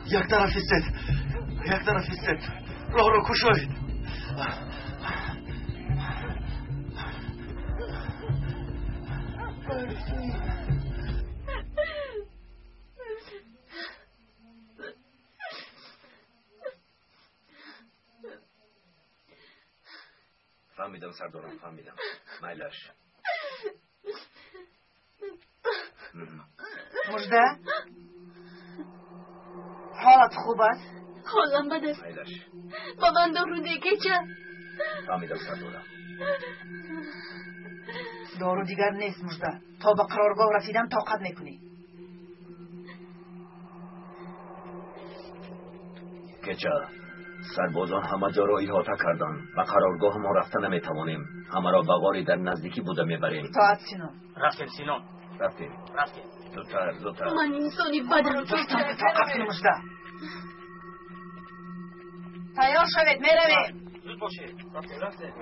Як тараф истед, як тараф истед, роҳро кушоед. Фаҳмидам, сардорам, фаҳмидам. Майлаш. Мужда, ҳолат хуб аст? Ҳолам бад аст. Майлаш. Ба ман дору де, кеча. Фаҳмидам, сардорам. Дору дигар нест, Мужда. То ба қароргоҳ расидан тоқат мекунӣ. Кеча, сарбозон ҳама ҷоро иҳота карданд. Ба қароргоҳ мо рафта наметавонем. Ҳамаро ба ғори дар наздикӣ буда мебарем. Итоат, Сино. Рафтем, Сино. Рафтем. Рафтем. Зудтар, зудтар. Ман инсони бадам, кеча. Тоқат кун, Мужда. Тайёр шавед, меравем. Зуд бошед. Рафтем, рафтем.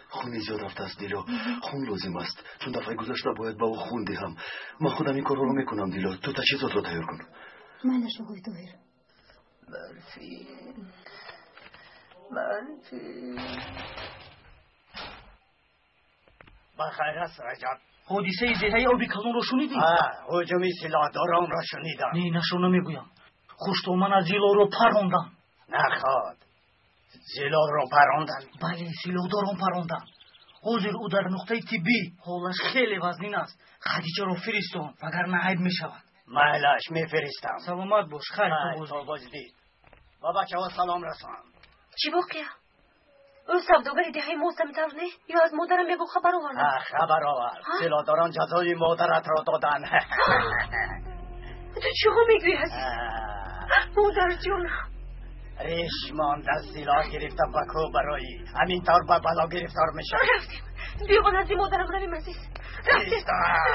Хуни зиёд рафтааст, Дило. Хун лозим аст, чун дафъаи гузашта бояд ба ӯ хун диҳам. Ман худам ин корҳоро мекунам, Дило. Ту таҷҳизотро тайёр кун. Майлаш, оғои Тоҳир. Барфин, барфин. Ба хайр аст, Раҷаб. Ҳодисаи деҳаи оби калонро шунидӣ? Ҳуҷуми силоҳдоронро шунидам. Не, нашро намегӯям. Хуштоман аз Зилолро парондам. Наход, Зилолро паронданд? Бале, силоҳдорон паронданд. Ҳозир ӯ дар нуқтаи тиббӣ. Ҳолаш хеле вазнин аст. Хадичаро фиристон, вагарна айб мешавад. Майлаш, мефиристам. Саломат бош, хайр. То боздид. Ба бачаҳо салом расон. Чӣ воқеа? Ӯ савдогари деҳаи мост, ҳамин не? Ё аз модарам ягон хабар овард? Хабар овард. Силоҳдорон ҷазои модаратро доданд. Ту чиҳо мегӯӣ, азиз? Модарҷонам. Реш монда силоҳ гирифта ба кӯҳ барои ҳамин тавр ба бало гирифтор мешавӣ. Рафтем. Биё ба назди модарам равем, азиз. Рафтем.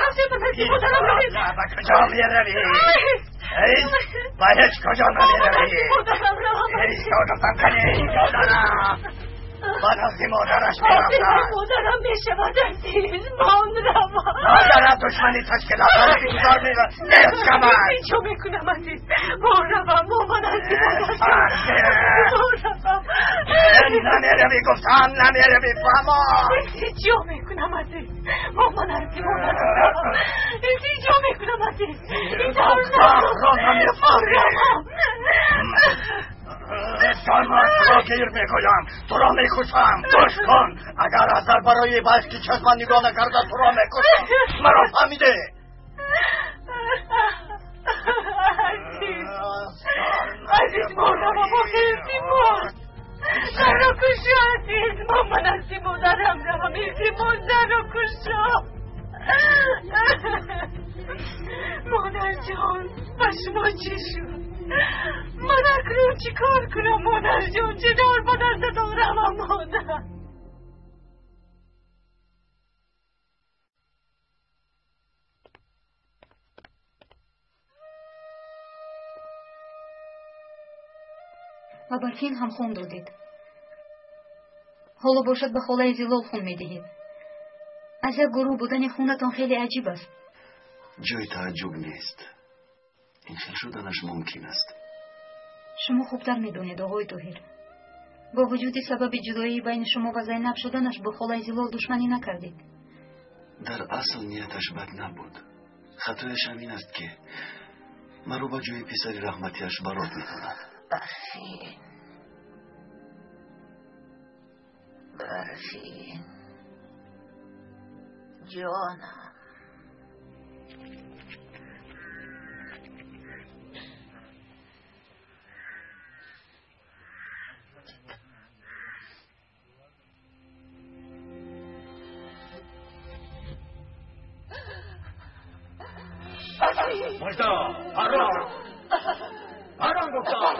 Рафтем, ба назди модарам равем. Ба куҷо меравӣ? Ба ҳеҷ куҷо намеравӣ. Модарам равам. Исто, гуфтам, кани инҷо дорам. Ба назди модараш мерафтам. Модарам мешавад, азиз. Ман равам. Модарат душмани ташкилотро бигузор мешавад. Чӣ мекунам, азиз? Ман равам. Мо ба назди модарам. Равам. Намеравӣ, гуфтам, намеравӣ, фаҳмо. Чӣ мекунам, азиз? Мо ба назди модарам равам. Чӣ мекунам, азиз? Гуфтамро намефаҳмӣ. Саматро гир мегӯям, туро мекушам. Гӯш кун, агар аз дар барои башки чашма нигоҳ накарда, туро мекушам. Маро фаҳмидӣ? Азиз, азиз, моравам, охир илтимос. Маро кушо, азиз. Мо ба назди модарам равам. Илтимос, дарро кушо. Модарҷон, ба шумо чӣ шуд? Ман акнун чӣ кор кунам, модарҷон? Чӣ тавр ба дастатон равам, модар? Ва Барфин ҳам хун додед. Ҳоло бошад ба холаи Зилол хун медиҳед. Аз як гурӯҳ будани хунатон хеле аҷиб аст. Ҷои тааҷҷуб нест. Ин хел шуданаш мумкин аст. Шумо хубтар медонед, оғои Тоҳир. Бо вуҷуди сабаби ҷудоии байни шумо ва Зайнаб шуданаш бо холаи Зилол душманӣ накардед. Дар асл нияташ бад набуд. Хатояш ҳамин аст, ки маро ба ҷои писари раҳматиаш барот медонад. Барфин, Барфин, ҷонам. Мужда, парон! Парон гуфтам!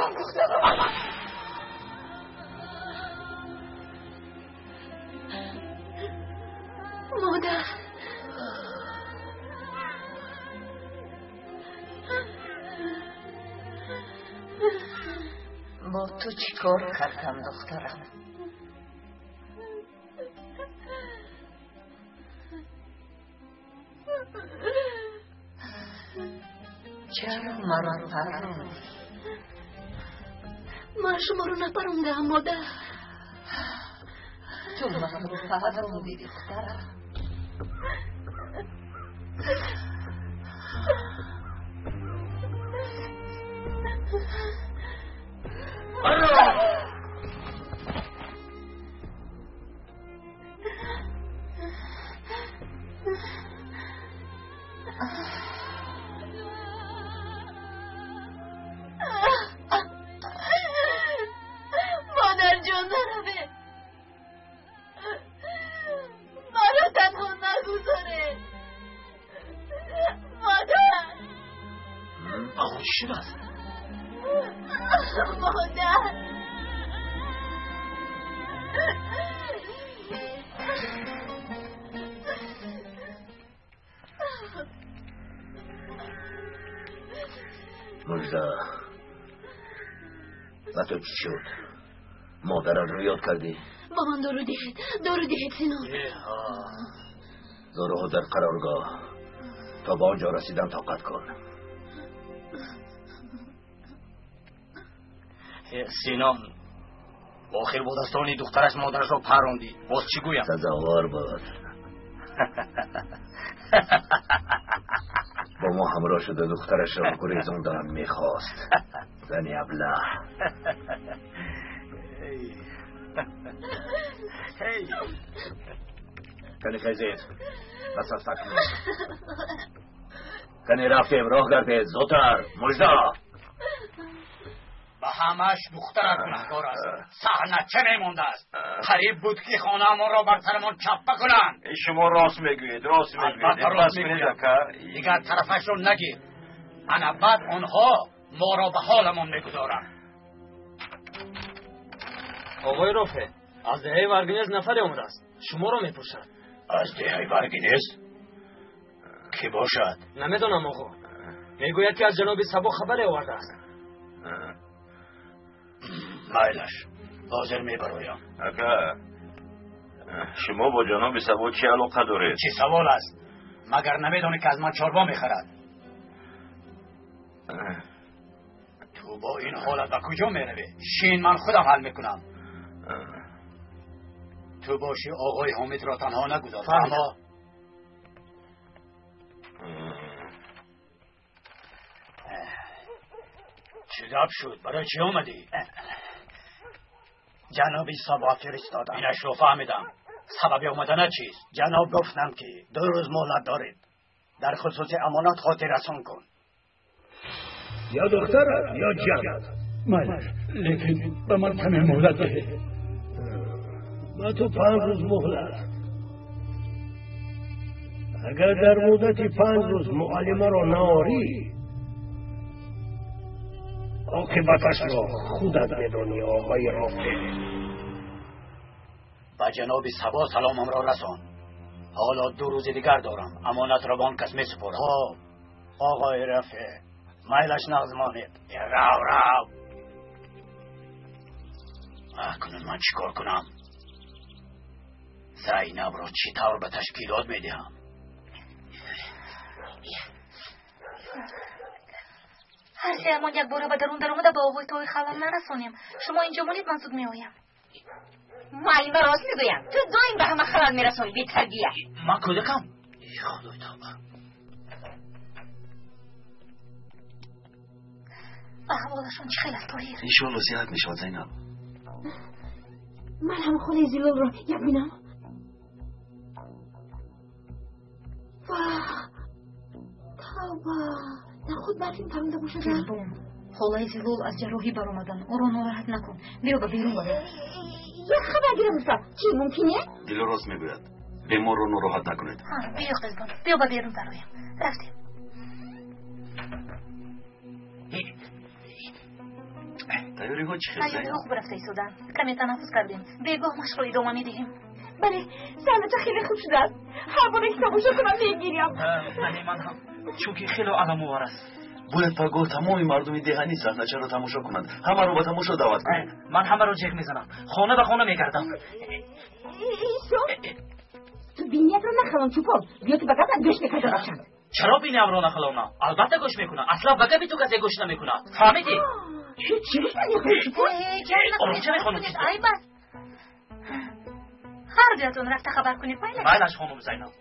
Модар. Бо ту чӣ кор кардам, духтарам? Чаро маро парондӣ? Ман шуморо напарондаам, модар. Ту маро парондӣ, духтарам. Модарҷон, наравед, маро танҳо нагузоред, модар. Оғо, чӣ шудааст? Модар. Мужда, ба ту чӣ шуд? Модаратро ёд кардӣ? Ба ман дору диҳед, дору диҳед, Синон. Доруҳо дар қароргоҳ. То ба он ҷо расидан тоқат кун. Синон, охир бо дастони духтараш модарашро парондӣ, боз чӣ гӯям? Сазовор буд. Бо мо ҳамроҳ шуда, духтарашро гурезондан мехост. Зани аблаҳ. Кани хезед, бас аст акнун. Кани рафтем, роҳ гардед, зудтар, Мужда. Ба ҳамааш духтарат гунаҳкор аст. Саҳна чӣ мемондааст? Қариб буд, ки хонаамонро бар сарамон чаппа кунанд. Шумо рост мегӯед, рост мегӯед. Албатта, рост мегӯям. Дигар тарафашро нагир. Ана баъд онҳо моро ба ҳоламон мегузоранд. Оғои Рофе, аз деҳаи Варгинез нафаре омадааст, шуморо мепурсад. Аз деҳаи Варгинез кӣ бошад? Намедонам, оғо. Мегӯяд, ки аз ҷаноби Сабо хабаре овардааст. Майлаш, ҳозир мебароям. Ака, шумо бо ҷаноби Сабо чӣ алоқа доред? Чӣ савол аст? Магар намедонӣ, ки аз ман чорво мехарад? Ту бо ин ҳолат ба куҷо меравӣ? Шин, ман худам ҳал мекунам. Ту бошӣ, оғои Ҳомидро танҳо нагузор. Фаҳмо? Чӣ гап шуд? Барои чӣ омадӣ? Ҷаноби Сабо фиристодам. Инашро фаҳмидам. Сабаби омаданат чист? Ҷаноб гуфтам, ки 2 рӯз муҳлат доред. Дар хусуси амонат хотиррасон кун. Ё духтарат, ё ҷанат. Майлаш, лекин ба ман каме муҳлат диҳед. Ба ту 5 рӯз муҳлат. Агар дар муддати 5 рӯз муаллимаро наорӣ, оқибаташро худат медонӣ, оғои Рофеъ. Ба ҷаноби Сабо саломамро расон. Ҳоло 2 рӯзи дигар дорам, амонатро ба он кас месупорам. Хуб, оғои Рафеъ, майлаш, нағз монед. Рав, рав. Акнун ман чӣ кор кунам? Зайнабро чӣ тавр ба ташкилот медиҳам? Ҳар сеамон якбора ба дарун даромада, ба оғои Тоҳир халал нарасонем. Шумо инҷо монед, ман зуд меоям. Муаллима рост мегӯям, ту доим ба ҳама халал мерасонӣ, бетарбия. Ман кӯдакам? Худои тавба! Аҳволашон чӣ хел аст, Тоҳир? Иншоалло, сиҳат мешавад, Зайнаб. Ман ҳам холаи Зилолро як бинам. Ваҳ, тавба, нахуд барфин паронда бошад. Қизбон, холаи Зилол аз ҷарроҳӣ баромадан, ӯро нороҳат накун. Биё, ба берун барем. Як хабар гирам гуфтам, чӣ мумкине? Дило рост мегӯяд, беморро нороҳат накунед. Биё, қизбон, биё, ба берун бароем. Рафтем. Тайёриҳо чӣ хел? Тайёриҳо хуб рафта истоданд. Каме танаффус кардем, бегоҳ машқро идома медиҳем. Бале, саҳнача хеле хуб шудааст. Ҳар боре ки тамошо кунам, мегирям. Бале, ман ҳам, чунки хело аламовар аст. Бояд пагоҳ тамоми мардуми деҳа низ саҳначаро тамошо кунанд. Ҳамаро ба тамошо даъват кунед. Ман ҳамаро ҷеғ мезанам, хона ба хона мегардам. Исо, ту биниятро нахалон, чӯпон. Биё, ки ба гапат гӯш мекарда бошанд. Чаро биниямро нахалонам? Албатта гӯш мекунам. Асло ба гапи ту касе гӯш намекунад. Фаҳмидӣ? Чӣ гуфтан мехоҳӣ, чӯпон? Чӣ мехонам? Айб аст. Ҳар дуятон рафта хабар кунед, майлаш. Майлаш, хонум Зайнаб.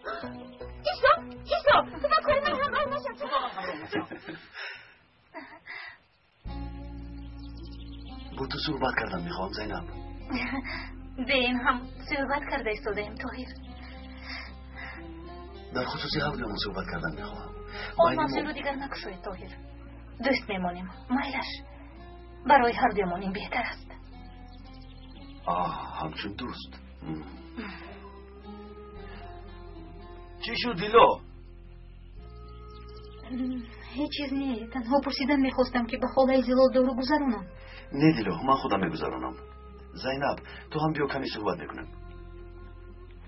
Исо, Исо, ту ба кори ман ҳамроҳ нашав. Бо ту суҳбат кардан мехоҳам, Зайнаб. Бе ин ҳам суҳбат карда истодаем, Тоҳир. Дар хусуси ҳар дуямон суҳбат кардан мехоҳам. Он мавзӯъро дигар накушоед, Тоҳир. Дӯст мемонем, майлаш. Барои ҳар дуямон ин беҳтар аст. Ҳамчун дӯст. Чӣ шуд, Дило? Ҳеҷ чиз не, танҳо пурсидан мехостам, ки ба холаи Зилол дору гузаронам. Не, Дило, ман худам мегузаронам. Зайнаб, ту ҳам биё, каме суҳбат мекунем.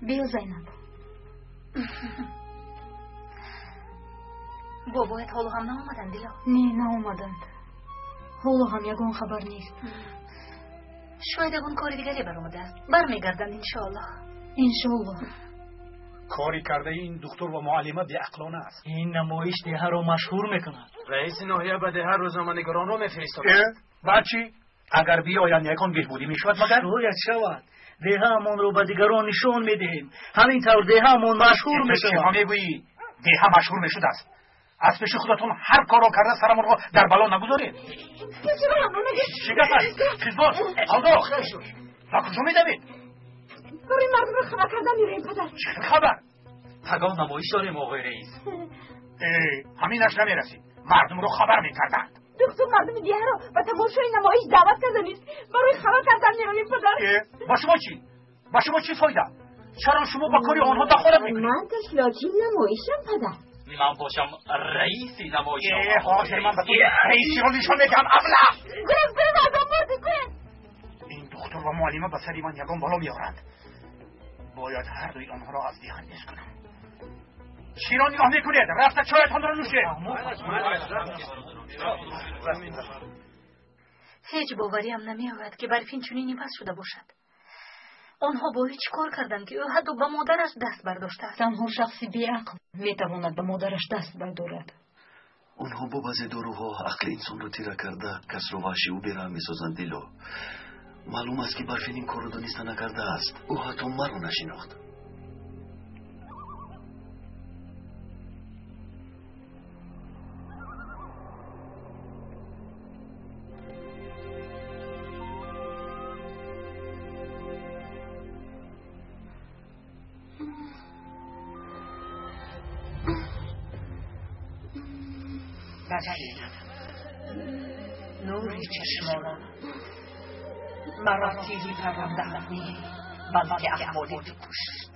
Биё, Зайнаб. Бобоят ҳоло ҳам наомаданд, Дило? Не, наомаданд. Ҳоло ҳам ягон хабар нест. Шояд ягон кори дигаре баромадааст. Бармегарданд, иншоаллоҳ. Иншоаллоҳ. Кори кардаи ин духтур ва муаллима беақлона аст. Ин намоиш деҳаро машҳур мекунад. Раиси ноҳия ба деҳа рӯзноманигоронро мефиристод. Баъд чӣ? Агар биёянд, ягон беҳбудӣ мешавад магар? Шояд шавад. Деҳаамонро ба дигарон нишон медиҳем. Ҳамин тавр деҳаамон машҳур мешавад. Чиҳо мегӯӣ? Деҳа машҳур мешудааст. Аз пеши худатон ҳар корро карда сарамонро дар бало нагузоред. Чӣ гап аст? Қизбоз, алдо, ба куҷо медавед? Барои мардумро хабар кардан меравем, падар. Чӣ хел хабар? Пагоҳ намоиш дорем, оғои раис. Ҳаминаш намерасид. Мардумро хабар мекарданд. Духтур мардуми деҳаро ба тамошои намоиш даъват карданист. Барои хабар кардан меравем, падар. Ба шумо чӣ? Ба шумо чӣ фоида? Чаро шумо ба кори онҳо дахолат мекунед? Ман ташкилотчии намоишам, падар. Ман бошам раиси намоиш. Ҳозир ман ба ту раисиро нишон медиҳам, аблаҳ! Гурез, гурез, азоб бурдӣ, гурез! Ин духтур ва муаллима ба сари ман ягон бало меоранд. Бояд ҳар дуи онҳоро аз деҳа нест кунам. Чиро нигоҳ мекунед? Рафта чоятонро нӯшед. Ҳеҷ бовариам намеояд, ки Барфин чунин иваз шуда бошад. Онҳо бо ӯ чӣ кор карданд, ки ӯ ҳатто ба модараш даст бардоштааст? Танҳо шахси беақл метавонад ба модараш даст бардорад. Онҳо бо баъзе доруҳо ақли инсонро тира карда, касро ваҳшиву бераҳм месозанд, Дило. Маълум аст, ки Барфин ин корро дониста накардааст. Ӯ ҳатто маро нашинохт. Нури чашмонам, маро тири паррандаам не, балки аҳволи ту кушт.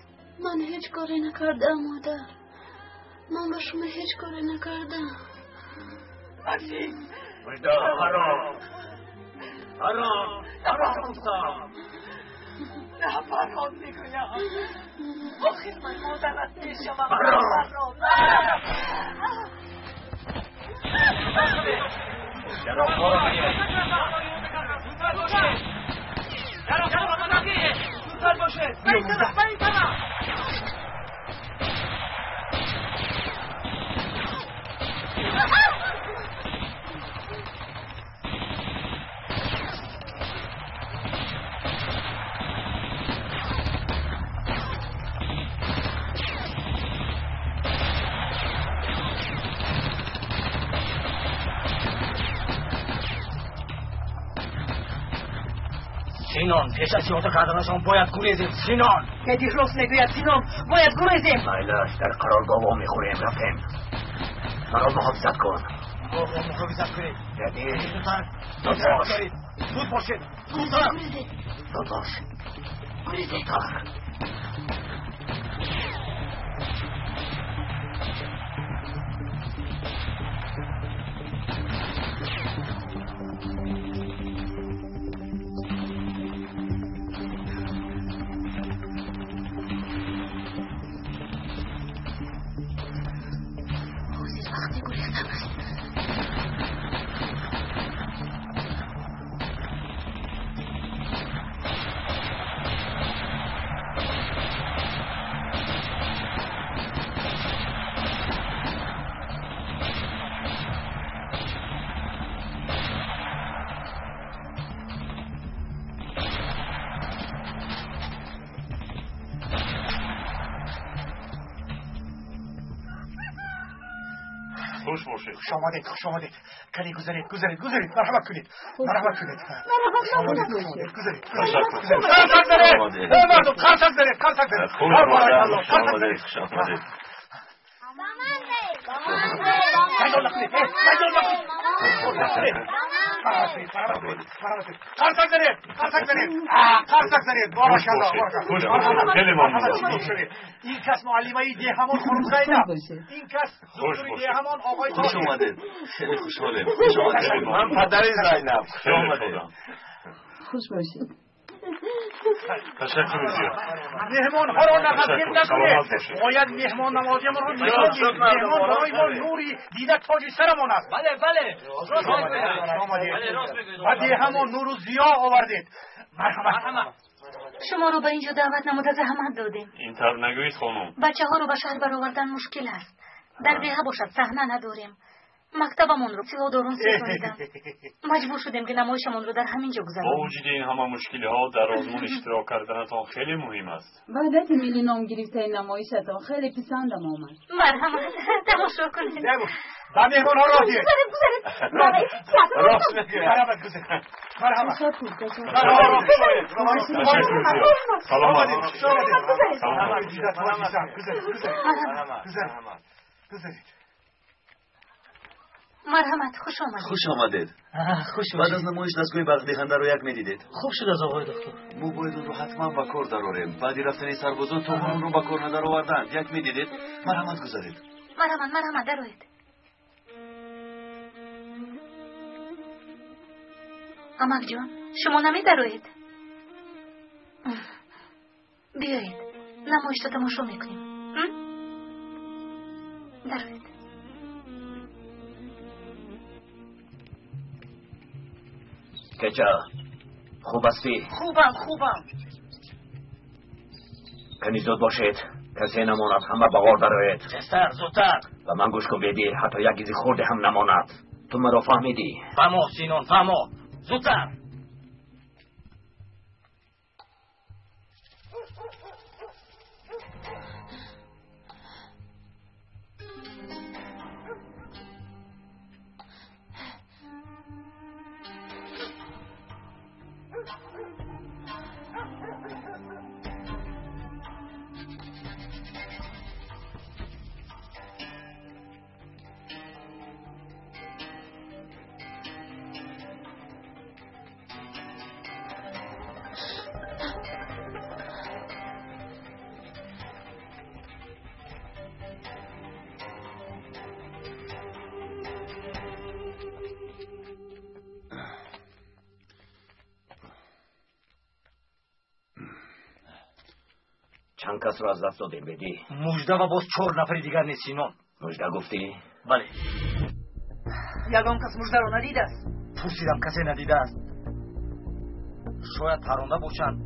Ман ҳеҷ коре накардаам, модар. Ман ба шумо ҳеҷ коре накардаам. Барфин! Мужда, ҳаром! Ҳаром! Ҳаром гуфтам! На, парон мегӯям. Охир ман модарат мешавам. Ҳаром! Чаро кор мекунед? Зудтар бошед! Ба ин тараф, ба ин тараф! Синон, пеш аз иҳота карданашон бояд гурезем. Синон! Кадир рост мегӯяд, Синон, бояд гурезем. Майлаш, дар қароргоҳ вомехӯрем. Рафтем. Маро муҳофизат кун. Моро муҳофизат кунед. Кадир, Зудтар! зуд бош! Зуд бошед! Зудтар! Зуд бош! Зудтар! Ҳозир вақти гурехтан аст. Хуш бошед. Хуш омадед, хуш омадед. Кани гузаред, гузаред, гузаред. Марҳамат кунед. Марҳамат кунед. Марҳамат. Гузаред. Ташаккур. Қарсак занед. Эй мардум, қарсак занед, қарсак занед. Хуш омадед, хуш омадед. Майдон накунед, майдон накунед. Қарсак занед, қарсак занед. Қарсак занед. Боракалло, боракалло. Хеле мамнун. Ин кас муаллимаи деҳамон хонум Зайнаб. Ин кас доктори деҳамон оқои Хуш омадед. Хеле хушҳолем. Хуш омадед. Ман падари Зайнаб. Хуш омадед. Хуш бошед. Ташаккур зиёд. Меҳмонҳоро нағазгир накунед. Бояд меҳмоннавозиамонро нишон диҳем. Меҳмон барои мо нури дида тоҷи сарамон аст. Бале, бале. Рост мегӯед. Рост мегӯед. Ба деҳамон нуру зиё овардед. Марҳамат. Шуморо ба инҷо даъват намуда заҳмат додем. Ин тавр нагӯед, хонум. Бачаҳоро ба шаҳр баровардан мушкил аст. Дар деҳа бошад саҳна надорем. Мактабамонро силоҳдорон сӯзониданд. Маҷбур шудем, ки намоишамонро дар ҳамин ҷо Бо гузаронем. вуҷуди ин ҳама мушкилиҳо дар озмун иштирок карданатон хеле муҳим аст. Ваҳдати миллӣ ном гирифтаи намоишатон хеле писандам омад. Марҳамат, тамошо кунед. Ба меҳмонҳо роҳ диҳед. Гузаред, гузаред. Рост мегӯяд. Марҳамат, гузаред. Марҳамат. Ташаккур, ташаккур. Ташаккур зиёд. Саломат Хуш бошед. омадед. Саломат. Гузаред, гузаред. Марҳамат. Гузаред. Марҳамат, хуш омадед. Хуш омадед. Хуш Баъд аз намоиш дастгоҳи барқдиҳандаро як медидед. Хуб шуд аз оқои доктор. Мо бояд онро ҳатман ба кор дарорем. Баъди рафтани сарбозон то ҳол онро ба кор надароварданд. Як медидед. Марҳамат, гузаред. Марҳамат, марҳамат, дароед. Амакҷон, шумо намедароед? Биёед, намоишро тамошо мекунем. Дароед. Кеча, хуб ҳастӣ? Хубам, хубам. Кани зуд бошед. Касе намонад, ҳама ба ғор дароед. Тезтар, зудтар. Ба ман гӯш кун, бедил, ҳатто як гизи хурде ҳам намонад. Ту маро фаҳмидӣ? Фаҳмо, Синон, фаҳмо. Зудтар. Чанд касро аз даст додем, бедӣ? Мужда ва боз 4 нафари дигар нест, Синон. Мужда гуфтӣ? Бале. Ягон кас муждаро надидааст? Пурсидам, касе надидааст. Шояд паронда бошанд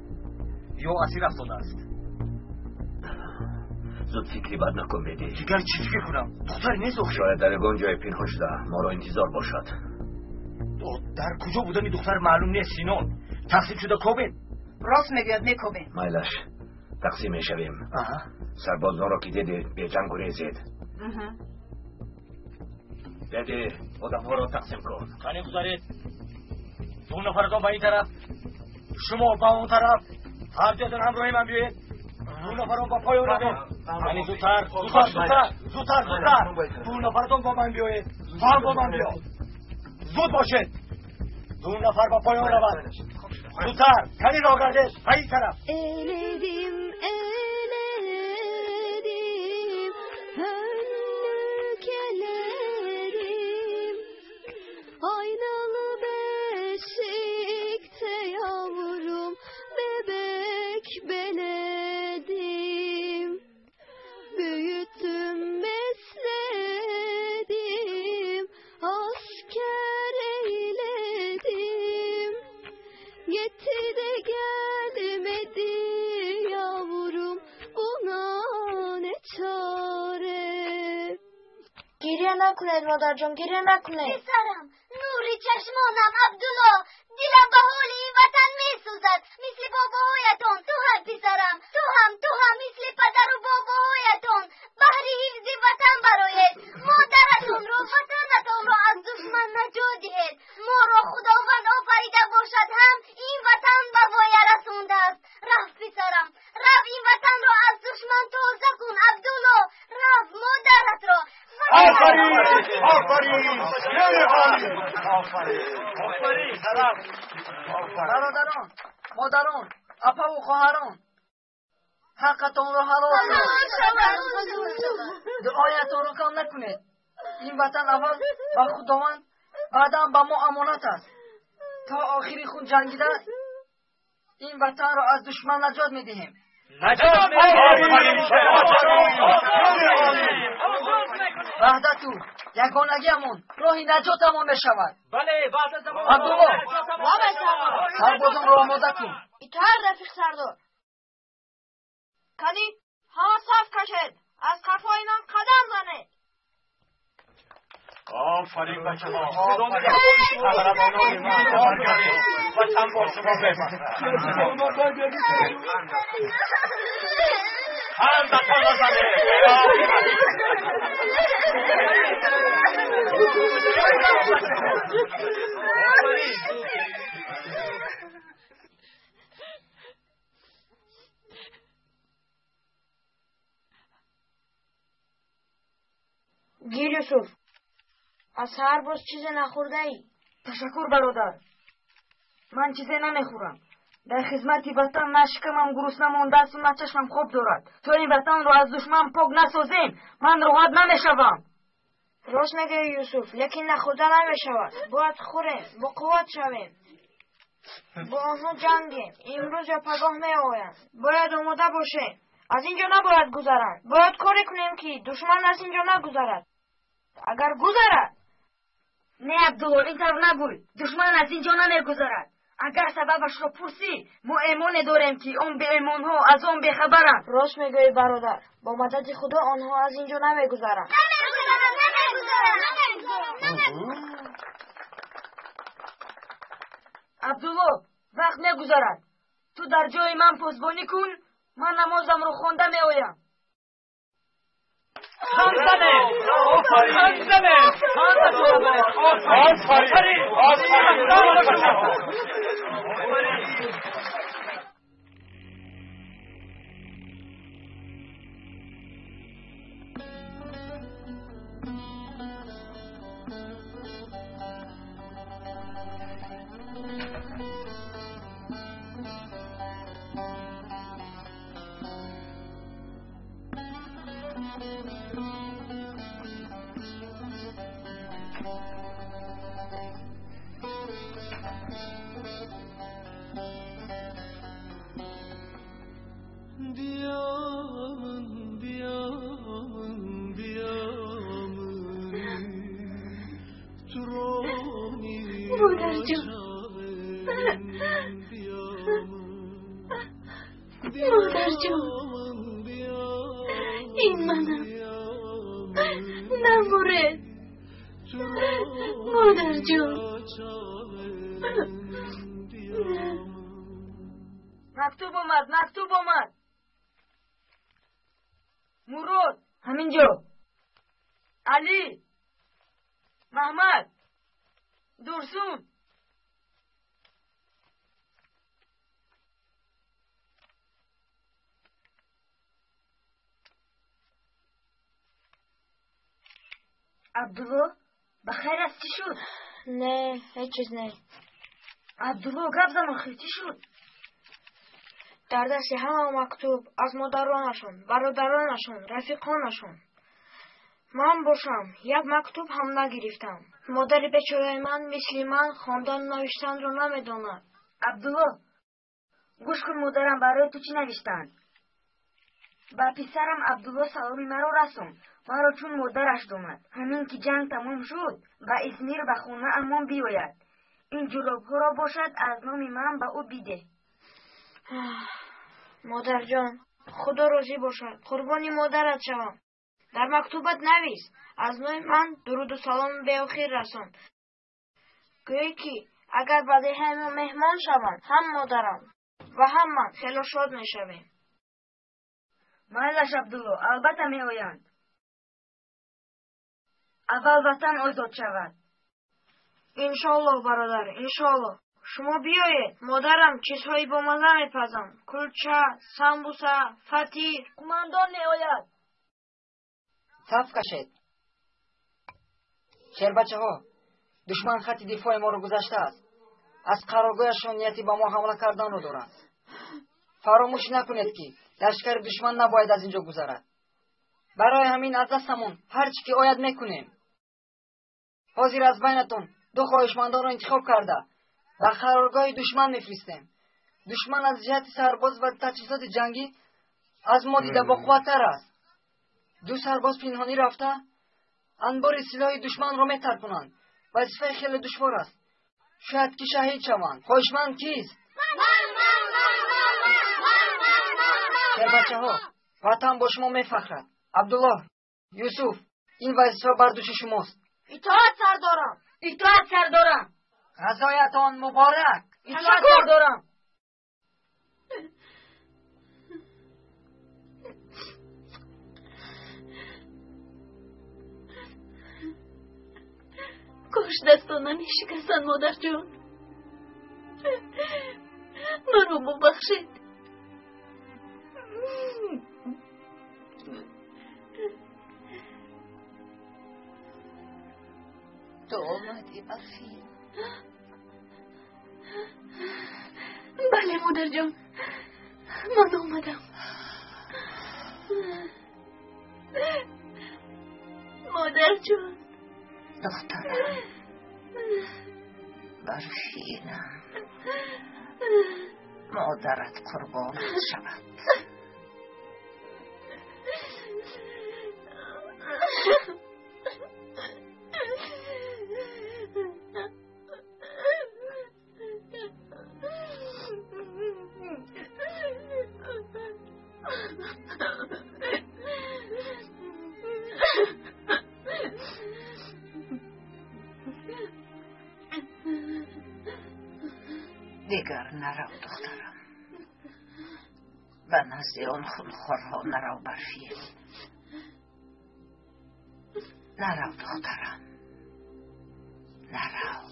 ё асир афтодааст. Зуд фикри бад накун, бедӣ. Дигар чӣ фикр кунам? Духтаре нест охир. Шояд дар ягон ҷое пинҳон шуда моро интизор бошад. Дар куҷо будани духтар маълум нест, Синон. Тақсим шуда кобем. Рост мегӯяд, мекобем. Майлаш, тақсим мешавем. Сарбозонро ки дидед, беҷанг гурезед. Деди, одамҳоро тақсим кун. Қани гузаред. 2 нафаратон ба ин тараф, шумо ба он тараф. Ҳар дуятон ҳамроҳи ман биёед. 2 нафарон ба поён равед. Қани зудтар, зудтар, зудтар, зудтар, зудтар. 2 нафаратон бо ман биёед. Ту ҳам бо ман биё. Зуд бошед. 2 нафар ба поён равад. Зудтар, кани роҳ гардед ба ин тараф. Eledim, eledim, hönlükelerim. Aynalı beşikte yavrum, bebek beledim. Büyüttüm, besledim, asker eyledim. Gitti de gelmedi yavrum, buna ne çare? Гиря накунед, модарҷон, гиря накунед. Писарам, нури чашмонам, Абдулло, дилам ба ҳоли ин ватан месӯзад, мисли бобоҳоятон. Ту ҳам, писарам, ту ҳам, ту ҳам мисли падару бобоҳоятон баҳри ҳифзи ватан бароед. Модаратонро, ватанатонро Офарин! Хеле олӣ! Офарин! Офарин! Бародарон, модарон, апаву хоҳарон, ҳаққатонро ҳалол кунед, дуоятонро кам накунед. Ин ватан аввал ба Худованд, баъдан ба мо амонат аст. То охири хун ҷангида ин ватанро аз душман наҷот медиҳем. Наҷот медиҳем! Ваҳдату ягонагиамон роҳи наҷотамон мешавад. Бале, ваҳдатамон. Абдулло, сарбозонро омода кун. Итоат, рафиқ сардор. Кани, ҳама саф кашед, аз қафои ман қадам занед. Офарин, бачаҳо! Худо нигаҳбони шумо, қаҳрамонони ман! Баргардед, ватан бо шумо мебахшад. Ҳаматон занед! Гир, Юсуф, аз саҳар боз чизе нахӯрдаӣ. Ташаккур, бародар, ман чизе намехӯрам. Дар хизмати ватан на шикамам гурусна мондаасту на чашмам хоб дорад. То ин ватанро аз душман пок насозем, ман роҳат намешавам. Рост мегӯӣ, Юсуф, лекин нахӯрда намешавад. Бояд хӯрем, боқувват шавем, бо онҳо ҷангем. Имрӯз ё пагоҳ меоянд, бояд омода бошем. Аз ин ҷо набояд гузаранд. Бояд коре кунем, ки душман аз ин ҷо нагузарад. Агар гузарад... Не, Абдулло, ин тавр нагӯй. Душман аз ин ҷо намегузарад. Агар сабабашро пурсӣ, мо эмоне дорем, ки он беэмонҳо аз он бехабаранд. Рост мегӯӣ, бародар, бо мадади Худо онҳо аз ин ҷо намегузаранд. Абдулло, вақт мегузарад. Ту дар ҷои ман посбонӣ кун, ман намозамро хонда меоям. Ханзанед! Ханзанед! Офарин! Офарин! Модарҷон, модарҷон, ин манам. Намуред, модарҷон. Мактуб омад, мактуб омад. Мурод, ҳамин ҷо. Алӣ, Маҳмад, Дурсун. Абдулло, ба хайр аст, чӣ шуд? Не, ҳеҷ чиз не. Абдулло, гап зан, охир чӣ шуд? Дар дасти ҳама мактуб аз модаронашон, бародаронашон, рафиқонашон. Ман бошам, як мактуб ҳам нагирифтам. Модари бечораи ман мисли ман хондану навиштанро намедонад. Абдулло, гӯш кун, модарам барои ту чӣ навиштанд. Ба писарам Абдулло саломи маро расон, маро чун модараш донад. Ҳамин ки ҷанг тамом шуд, ба Измир ба хонаамон биёяд. Ин ҷӯробҳоро бошад аз номи ман ба ӯ бидеҳ. Модарҷон, Худо розӣ бошад, қурбони модарат шавам. Дар мактубат навис, аз номи ман дуруду саломи беохир расон. Гӯӣ ки агар ба деҳаи мо меҳмон шаванд, ҳам модарам ва ҳам ман хело шод мешавем. Майлаш, Абдулло, албатта меоянд. Аввал ватан озод шавад. Иншоаллоҳ, бародар, иншоаллоҳ. Шумо биёед, модарам чизҳои бомаза мепазам: кулча, самбуса, фатир. Қумандон меояд. Саф кашед. Шербачаҳо, душман хатти дифои моро гузаштааст. Аз қароргоҳашон нияти ба мо ҳамла карданро доранд. Фаромӯш накунед, ки лашкари душман набояд аз ин ҷо гузарад. Барои ҳамин аз дастамон ҳар чӣ ки ояд мекунем. Ҳозир аз байнатон ду хоҳишмандонро интихоб карда ба қароргоҳи душман мефиристем. Душман аз ҷиҳати сарбоз ва таҷҳизоти ҷангӣ аз мо дида боқувваттар аст. Ду сарбоз пинҳонӣ рафта анбори силоҳи душманро метаркунанд. Вазифаи хеле душвор аст. Шояд ки шаҳид шаванд. Хоҳишманд кист? Шербачаҳо, ватан бо шумо мефахрад. Абдуллоҳ, Юсуф, ин вазифа бар дӯши шумост. Итоат сардорам. Итоат сардорам. Ғазоятон муборак. Итоат сардорам. Кош дастон намешикастанд, модарҷон. Маро бубахшед. Ту омадӣ, Барфин? Бале, модарҷон, ман омадам. Модарҷон. Духтарам, Барфинам, модарат қурбонат шавад. Дигар нарав, духтарам. Ба назди он хунхорҳо нарав, Барфин. Нарав, духтарам. Нарав.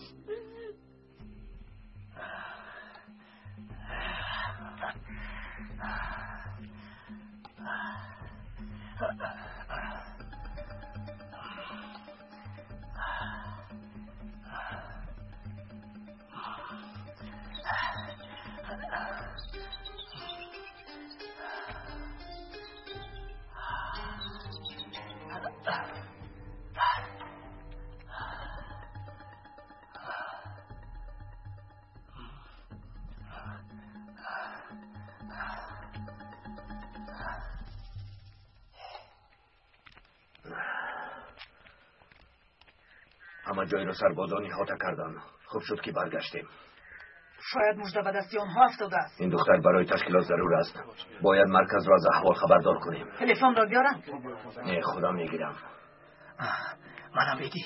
Ҳама ҷойро сарбозон иҳота карданд. Хуб шуд, ки баргаштем. Шояд мужда ба дасти онҳо афтодааст. Ин духтар барои ташкилот зарур аст. Бояд марказро аз аҳвол хабардор кунем. Телефонро биёрам? Не, худам мегирам. Манам беди.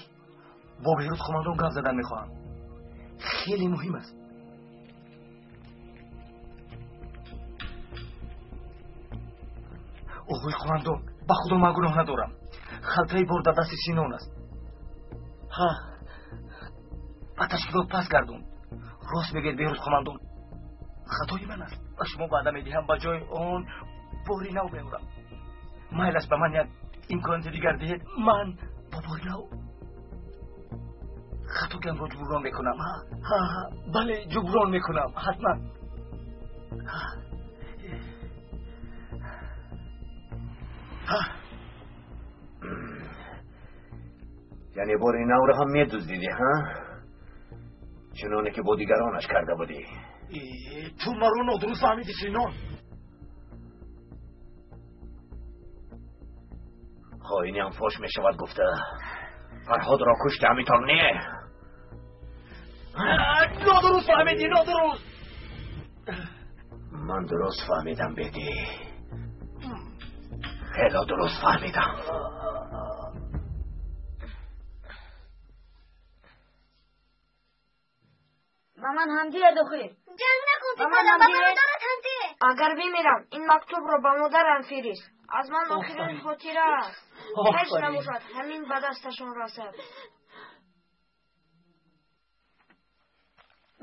Бо Беҳрӯз қомандон гап задан мехоҳам. Хеле муҳим аст. Оғои қомандон, ба худо ман гуноҳ надорам. Халтаи бор дар дасти Синон аст. Ҳа, ба ташкилот пас гардон. Рост мегӯед, Беҳрӯз қомандон. Хатои ман аст. Ба шумо ваъда медиҳам, ба ҷои он бори нав меорам. Майл аст ба ман як имконияти дигар диҳед. Ман бо бори нав хатогиамро ҷуброн мекунам. Ҳа, бале, ҷуброн мекунам, ҳатман. Ҳа. Яъне бори навро ҳам медуздидӣ, ҳа? Чуноне ки бо дигаронаш карда будӣ. Ту маро нодуруст фаҳмидӣ, Синон. Хоиниам фош мешавад гуфта. Фарҳодро кушти, ҳаминтор не? Нодуруст фаҳмидӣ, нодуруст. Ман дуруст фаҳмидам, Беди. Хело дуруст фаҳмидам. Ба ман ҳам диҳед охир. Ҷанг накун, писарам, ба бародарат ҳам деҳ. Агар бимирам, ин мактубро ба модарам фирист. Аз ман охирин хотира аст. Ҳеҷ набошад, ҳамин ба дасташон расад.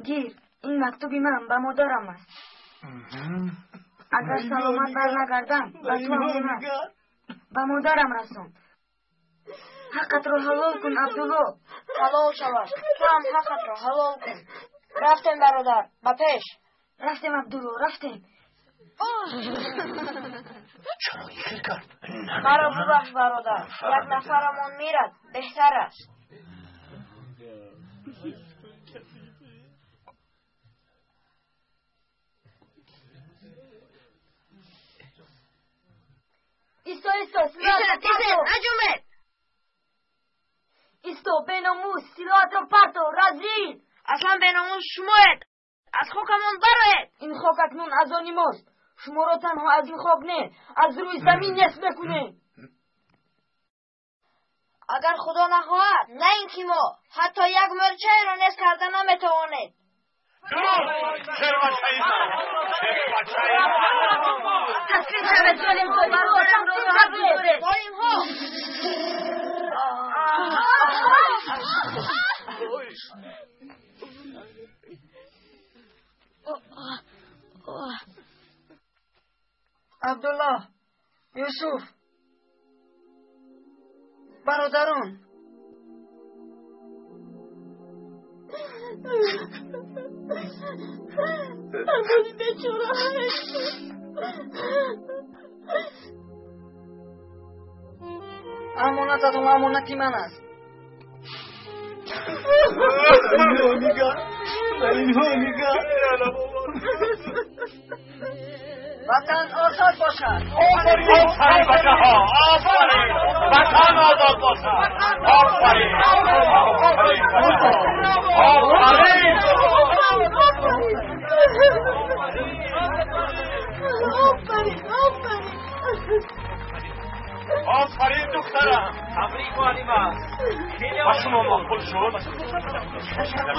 Гир, ин мактуби ман ба модарам аст. Агар саломат барнагардам, ба ту амонат. Ба модарам расон. Ҳаққатро ҳалол кун, Абдулло. Ҳалол шавад. Ту ҳам ҳаққатро ҳалол кун. Рафтем, бародар, ба пеш. Рафтем, Абдулло, рафтем. Чаро ин хел кард? Маро бубахш, бародар. Як нафарамон мирад, беҳтар аст. Исто, исто, силоҳатро наҷумед. Исто, беномус, силоҳатро парто, разил. Аслан беномус шумоед. Аз хокамон бароед. Ин хок акнун аз они мост. Шуморо танҳо аз ин хок не, аз рӯи замин нест мекунем. Агар Худо нахоҳад, на ин ки мо, ҳатто як мӯрчаеро нест карда наметавонед. Таслим шавед, золимҳо, бародарамро роҳат бигузоред. Золимҳо! Абдулло, Юсуф, бародарон. Амони бечора. Амонататон амонати ман аст. Ватан озод бошад. Офарин, бачаҳо, офарин. Ватан озод бошад. Офарин, офарин, офарин. Офарин, офарин. Офарин, духтарам. Табрик, муаллима. Ба шумо маъқул шуд?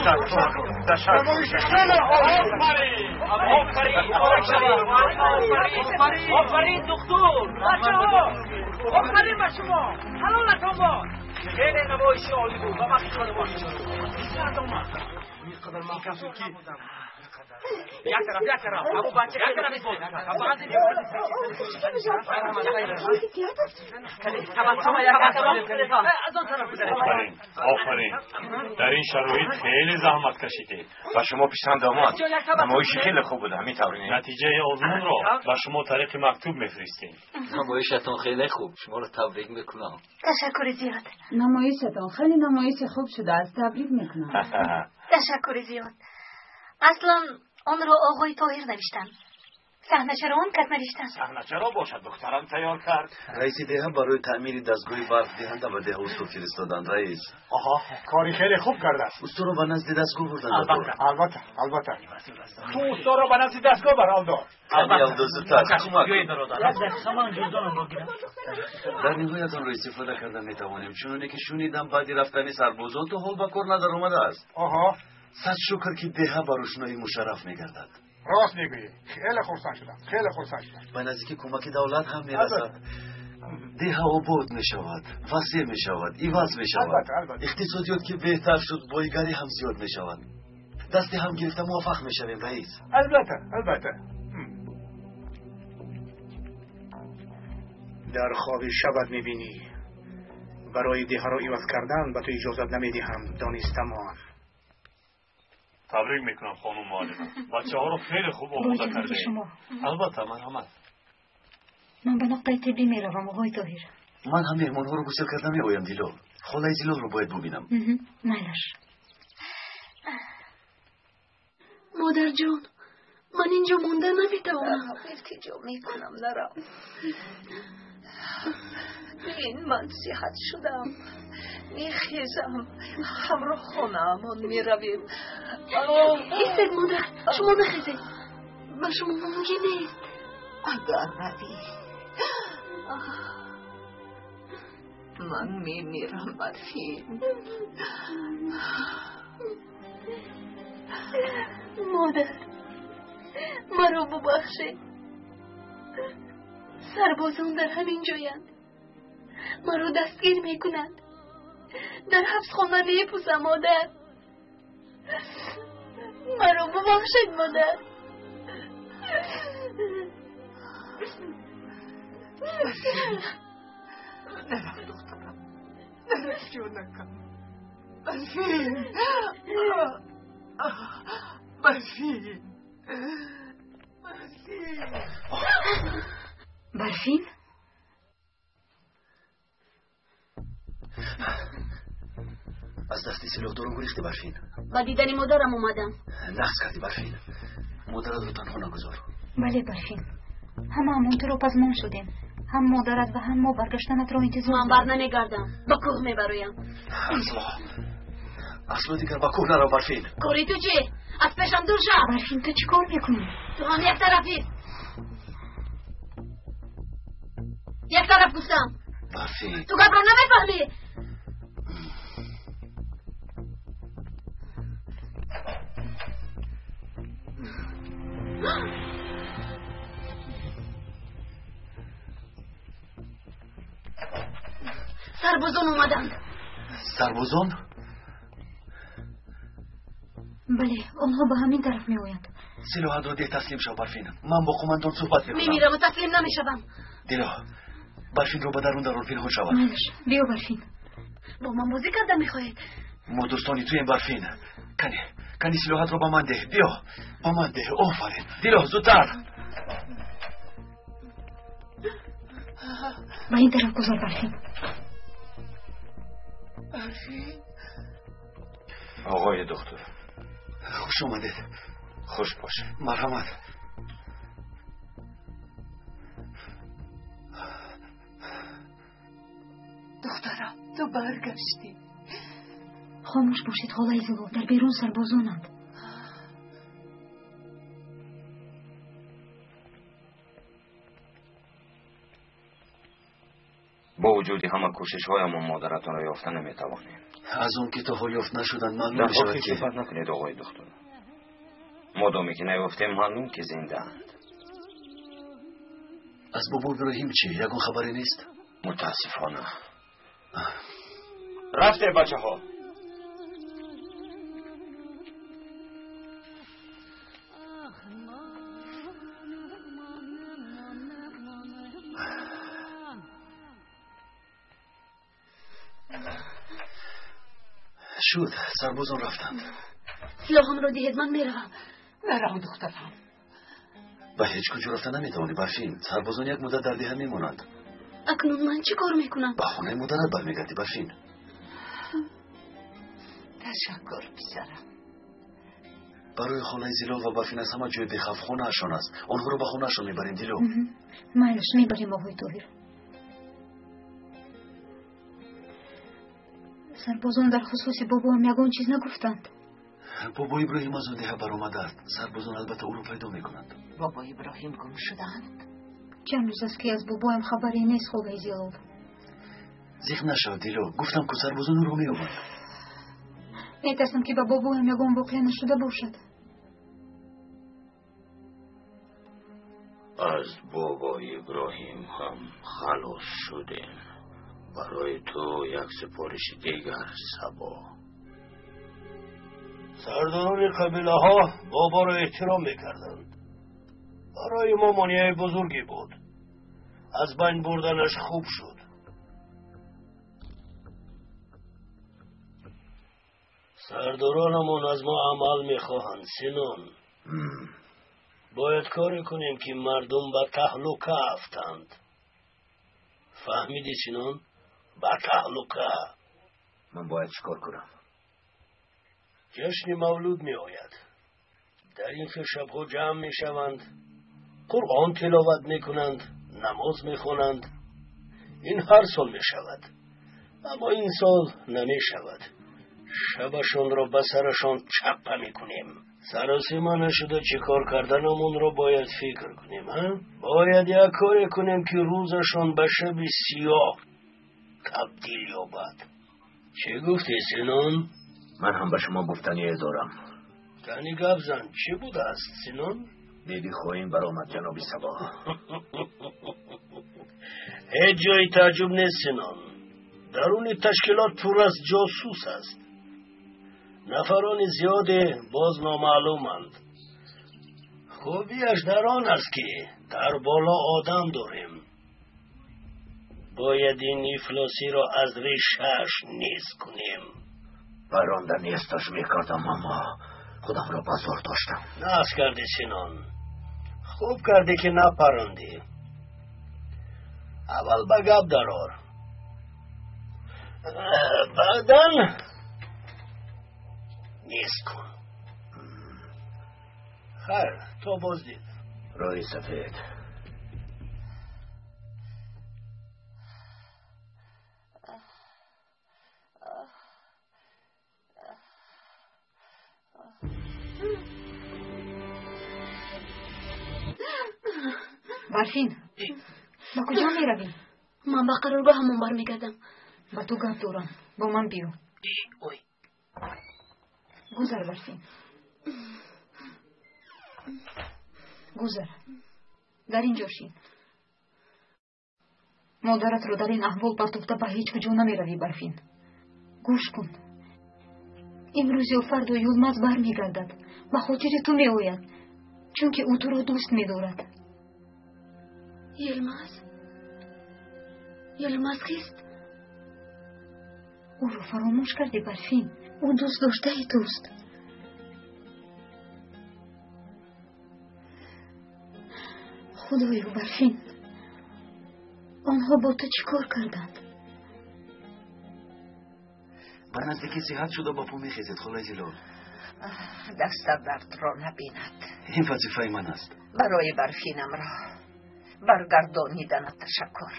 Ташаккур, ташаккур. Офарин, офарин, офарин, офарин, духтур. Бачаҳо, офарин ба шумо. Ҳалолатон бод. Хеле намоиши олӣ буд ва вақти намоиш шуд. Инқадар маъқул шуд ки як тараф, як тараф. Абу бача як тараф буд. Офарин, офарин. Дар ин шароит хеле заҳмат кашидед. Ба шумо писанд омад. Намоиши хеле хуб буд, ҳамин тавр не? Натиҷаи озмунро ба шумо тариқи мактуб мефиристем. Намоишатон хеле хуб. Шуморо табрик мекунам. Ташаккури зиёд. Намоишатон хеле намоиши хуб шудааст. Табрик мекунам. Ташаккури зиёд. Аслан онро оғои Тоҳир навиштанд. Саҳначаро он кас навиштанд. Саҳначаро бошад, духтарам тайёр кард. Раиси деҳа барои таъмири дастгоҳи барқдиҳанда ба деҳа усто фиристоданд, раис. Оҳо, кори хеле хуб кардааст. Усторо ба назди дастгоҳ бурданд. Албатта, албатта, албатта. Ту усторо ба назди дастгоҳ бар, Алдор. Ками Алдо, зудтар кӯмак кун. Як дақиқа ман ҷуздонамро гирам. Дар ниҳоят онро истифода карда метавонем. Чуноне ки шунидам, баъди рафтани сарбозон то ҳол ба кор надаромадааст. Оҳо. Сад шукр ки деҳа ба рӯшноӣ мушарраф мегардад. Рост мегӯӣ. Хеле хурсанд шудам, хеле хурсанд шудам. Ба наздикӣ кӯмаки давлат ҳам мерасад. Деҳа обод мешавад, васеъ мешавад, иваз мешавад. Иқтисодиёт ки беҳтар шуд, боигарӣ ҳам зиёд мешавад. Дасти ҳам гирифта муваффақ мешавем, раис. Албатта, албатта. Дар хоби шабат мебинӣ. Барои деҳаро иваз кардан ба ту иҷозат намедиҳам, донистамон. Табрик мекунам, хонум муаллима. Бачаҳоро хеле хуб омода кардед. Албатта, марҳамат. Ман ба нуқтаи тиббӣ меравам, оғои Тоҳир. Ман ҳам меҳмонҳоро гусел карда меоям, Дилол. Холаи Зилолро бояд бубинам. Майлаш. Модарҷон, ман инҷо монда наметавонам. Илтиҷо мекунам, нарав. Бин, ман сиҳат шудам. Мехезам, ҳамроҳ хонаамон меравем. Истед, модар, шумо нахезед. Ба шумо мумкин нест. Агар равӣ, ман мемирам, Барфин. Модар, маро бубахшед. Сарбозон дар ҳамин ҷоянд. Маро дастгир мекунанд. Дар ҳабсхона мепӯсам, модар. Маро бубахшед, модар. Нарав, духтарам, нарав. Ҷонакам, Барфин, Барфин, Барфин. Барфин? Аз дасти силоҳдорон гурехти, Барфин? Ба дидани модарам омадам. Нақс кардӣ, Барфин. Модаратро танҳо нагузор. Бале, Барфин, ҳамаамон туро пазмон шудем. Ҳам модарат ва ҳам мо баргаштанатро интизор. Ман бар намегардам, ба кӯҳ мебароям. Асло, асло, дигар ба кӯҳ нарав, Барфин. Кори ту чӣ? Аз пешам дур шав. Барфин, ту чӣ кор мекунӣ? Ту ҳам як тарафӣ. Як тараф гуфтам. Барфин, ту гапро намефаҳмӣ. Сарбозон омаданд. Сарбозон? Бале, онҳо ба ҳамин тараф меоянд. Силоҳатро деҳ, таслим шав, Барфин. Ман бо қумандон суҳбат мекунам. Мемираму таслим намешавам. Дило, Барфинро ба дарун дарор, пинҳон шавад. Майлаш, биё, Барфин. Бо ман бозӣ карда мехоҳед? Мо дӯстони туем, Барфин. Кани, кани, силоҳатро ба ман деҳ. Биё, ба ман деҳ. Офарин, Дило, зудтар. Ба ин тараф гузор, Барфин. Барфин. Оғои доктор. Хуш омадед. Хуш бошед. Марҳамат. Духтарам, ту баргаштӣ. Хомӯш бошед, холаи Зилол, дар берун сарбозонанд. Бо вуҷуди ҳама кӯшишҳоямон модаратонро ёфта наметавонем. Аз он ки то ҳол ёфт нашуданд, маълум Дар мешавад охир ки суҳбат накунед, оғои духтур. Модоме ки наёфтем, маълум ки зиндаанд. Аз бобо Иброҳим чӣ, ягон хабаре нест? Мутаассифона. Рафте, бачаҳо. Шуд, сарбозон рафтанд. Силоҳамро диҳед, ман меравам. Нарав, духтарам. Ба ҳеҷ куҷо рафта наметавонӣ, Барфин. Сарбозон як муддат дар деҳа мемонанд. Акнун ман чӣ кор мекунам? Ба хонаи модарат бармегардӣ, Барфин. Ташаккур, писарам. Барои холаи Зилол ва Барфин аз ҳама ҷои бехавф хонаашон аст. Онҳоро ба хонаашон мебарем, Дило. Майлаш, мебарем, оғои Тоҳир. Сарбозон дар хусуси бобоам ягон чиз нагуфтанд. Бобо Иброҳим аз он деҳа баромадааст. Сарбозон албатта ӯро пайдо мекунанд. Бобо Иброҳим гум шудаанд. Чанд рӯз аст, ки аз бобоям хабаре нест, холаи Зилол. Зиқ нашав, Дило. Гуфтам, ку сарбозон ӯро меёбанд. Метарсам, ки ба бобоям ягон воқеа нашуда бошад. Аз бобо Иброҳим ҳам халос шудем. Барои ту як супориши дигар, Сабо. Сардорони қабилаҳо боборо эҳтиром мекарданд. Барои мо монеаи бузурге буд. Аз байн бурданаш хуб шуд. Сардоронамон аз мо амал мехоҳанд, Синон. Бояд коре кунем, ки мардум ба таҳлука афтанд. Фаҳмидӣ, Синон? Ба таҳлука. Ман бояд чӣ кор кунам? Ҷашни мавлуд меояд. Дар ин хел шабҳо ҷамъ мешаванд, Қуръон тиловат мекунанд, намоз мехонанд. Ин ҳар сол мешавад, аммо ин сол намешавад. Шабашонро ба сарашон чаппа мекунем. Саросима нашуда чӣ кор карданамонро бояд фикр кунем. Бояд як коре кунем, ки рӯзашон ба шаби сиёҳ табдил ёбад. Чӣ гуфтӣ, Синон? Ман ҳам ба шумо гуфтание дорам. Кани, гап зан, чӣ будааст, Синон? Биби хоин баромад, ҷаноби Сабо. Ҳеҷ ҷои таъҷуб нест, Синон. Даруни ташкилот пур аз ҷосус аст. Нафарони зиёде боз номаълуманд. Хубиаш дар он аст, ки дар боло одам дорем. Бояд ин ифлосиро аз решааш низ кунем. Паронда несташ мекардам, аммо худамро ба зӯр доштам. Нағз кардӣ, Синон. Хуб кардӣ, ки напарондӣ. Аввал ба гап дарор, баъдан низ кун. Хайр, то боздид. Рӯи сафед. Барфин, ба куҷо меравӣ? Ман ба қароргоҳамон бармегардам. Ба ту гап дорам, бо ман биё. Гузар, Барфин, гузар, дар ин ҷо шин. Модаратро дар ин аҳвол партофта ба ҳеҷ куҷо намеравӣ. Барфин, гӯш кун, имрӯз ё фардо Юлмаз бармегардад, ба хотири ту меояд, чунки ӯ туро дӯст медорад. Йилмаз? Йилмаз кист? Ӯро фаромӯш кардӣ, Барфин? Ӯ дӯст доштаи туст. Худоё, Барфин, онҳо бо ту чӣ кор карданд? Ба наздикӣ сиҳат шуда ба по мехезед, холаи Зилол. Дастат дардро набинад. Ин вазифаи ман аст. Барои Барфинамро баргардониданат ташаккур.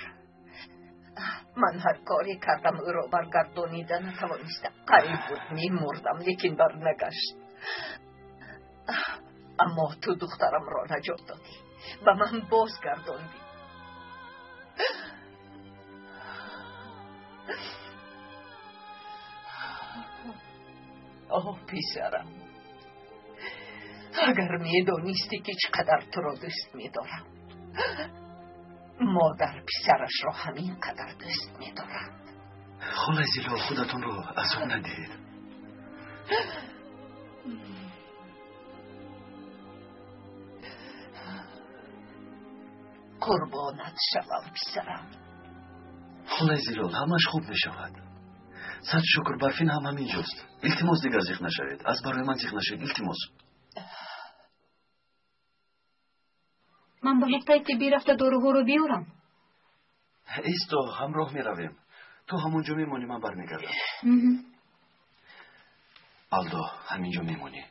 Ман ҳар коре кардам, ӯро баргардонида натавонистам. Қариб буд мемурдам, лекин барнагашт. Аммо ту духтарамро наҷот додӣ, ба ман бозгардондӣ. Оҳ, писарам, агар медонистӣ, ки чӣ қадар туро дӯст медорам. Модар писарашро ҳамин қадар дӯст медорад. Холаи Зилол, худатонро азоб надиҳед. Қурбонат шавам, писарам. Холаи Зилол, ҳамаш хуб мешавад. Сад шукр, Барфин ҳам ҳамин ҷост. Илтимос, дигар зиқ нашавед. Аз барои ман зиқ нашавед, илтимос. Ман ба нуқтаи тиббӣ рафта доруҳоро биёрам. Исто, ҳамроҳ меравем. Ту ҳамон ҷо мемонӣ, ман бармегардам. Алдо, ҳамин ҷо мемонӣ.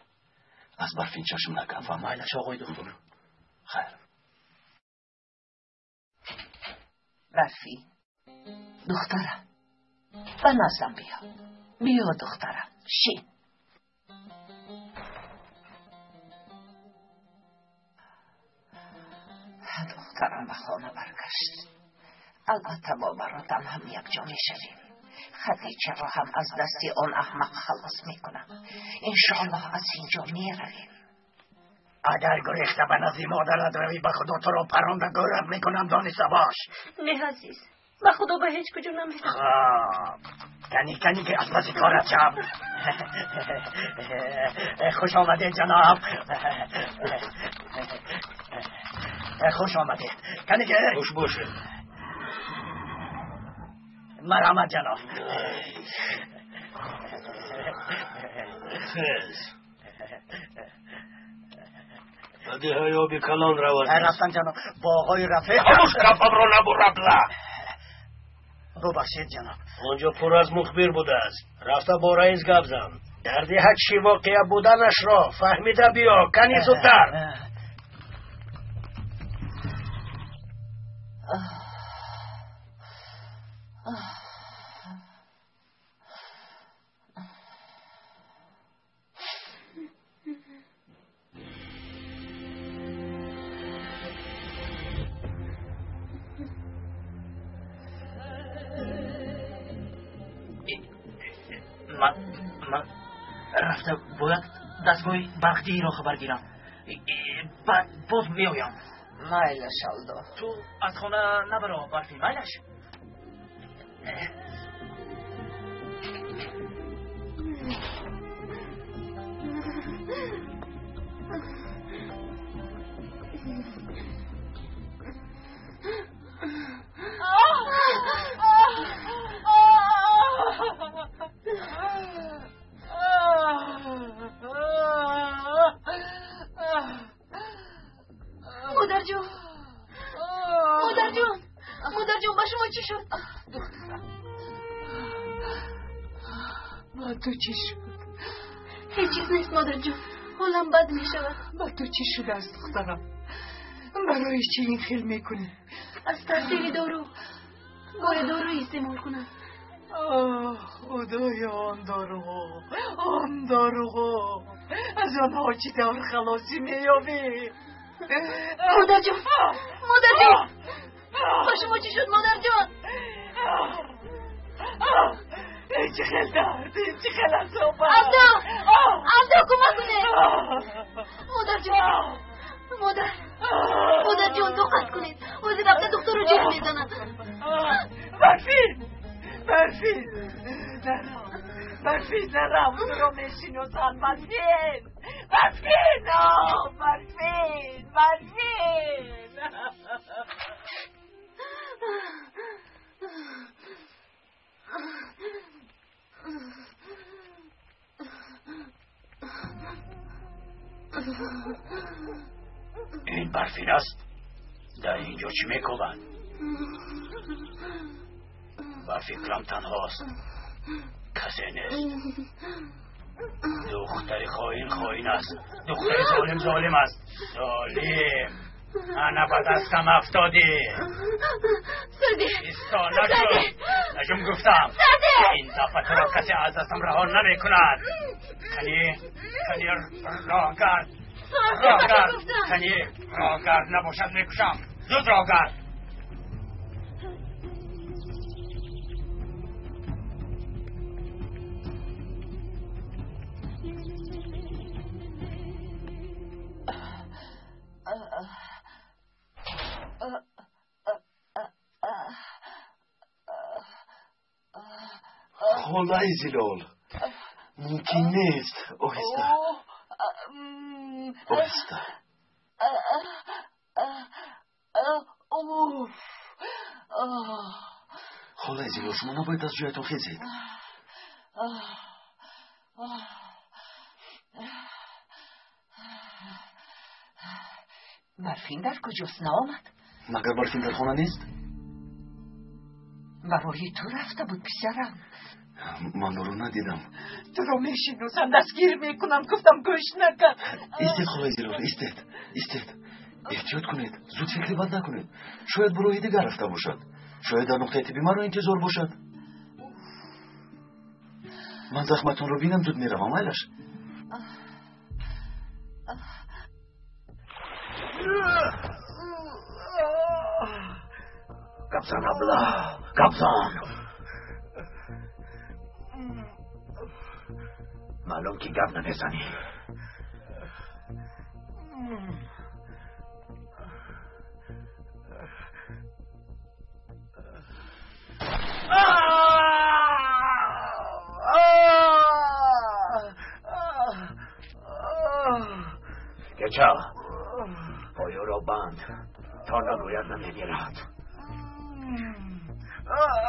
Аз Барфин чашм накан, фаҳмидӣ? Майлаш, оғои духтур. Хайр. Барфин, духтарам, ба наздам биё. Биё, духтарам, шин. Духтарам ба хона баргашт. Албатта, бо баротам ҳам якҷо мешавем. Хадичаро ҳам аз дасти он аҳмақ халос мекунам. Иншоаллоҳ, аз ин ҷо меравем. Агар гурехта ба назди модарат равӣ, ба худо туро паронда гӯрат мекунам, дониста бош. Не, азиз, ба худо, ба ҳеҷ куҷо намерам. Хоб, кани, кани, ки аз паси корат шав. Хуш омадед, ҷаноб, хуш омадед. Кани ки. Хуш бошед. Марҳамат, ҷаноб. Хез, ба деҳаи оби калон равад. Рафтам, ҷаноб, бо оғои Рафеъ. Хомӯш, гапамро набур, абла. Бубахшед, ҷаноб. Он ҷо пур аз мухбир будааст. Рафта бо раис гап зан, дар деҳа чӣ воқеа буданашро фаҳмида биё. Кани, зудтар. Ман рафта бояд дастгоҳи барқдиҳиро хабар гирам, баъд боз меоям. Майлаш, Алдо. Ту аз хона набаро, Барфин, майлаш. шумо чӣ шуд? Духтарам, ба ту чӣ шуд? Ҳеҷ чиз нест, модарҷон. Ҳолам бад мешавад. Ба ту чӣ шудааст, духтарам? Барои чӣ ин хел мекунӣ? Аз таъсири дору. Бояд дору истеъмол кунам. Оҳ, худоё, он доруҳо, он доруҳо. Аз онҳо чӣ тавр халосӣ меёбӣ? Модарҷон, модарҷон, ба шумо чӣ шуд, модарҷон? Чӣ хел дард, чӣ хел азоб. Абдо, Абдо, кӯмак кунед. Модарҷон, модар, модарҷон, тоқат кунед. Ҳозир рафта духтурро ҷеғ мезанам. Барфин, Барфин, нарав, Барфин, нарав, туро мешиносанд. Барфин, Барфин, Барфин, Барфин. Ин Барфин аст? Дар ин ҷо чӣ мекобад? Ба фикрам танҳост, касе нест. Духтари хоин хоин аст, духтари золим золим аст. Золим, ана ба дастам афтодӣ. Сади, Исто, наҷум, наҷум гуфтам. Ин дафъа туро касе аз дастам раҳо намекунад. Кани, кани, роҳгард, роҳгард, кани, роҳгард, набошад мекушам. Зуд роҳгард. Холаи Зилол, мумкин нест. Оҳиста, оҳиста. Холаи Зилол, шумо набояд аз ҷоятон хезед. Барфин дар куҷост, наомад? Магар Барфин дар хона нест? Барои ту рафта буд, писарам. Ман ӯро надидам. Туро мешиносам, дастгир мекунам. Гуфтам, гӯш накард. Истед, холаи Зилол, истед, истед. Эҳтиёт кунед, зуд фикри бад накунед. Шояд ба роҳи дигар рафта бошад. Шояд дар нуқтаи тиббӣ маро интизор бошад. Ман захматонро бинам, зуд меравам, майлаш? Гапзан, абла, гапзан. Маълум ки гап намезанӣ. Кеча, поёро банд, то нагӯяд намемирад.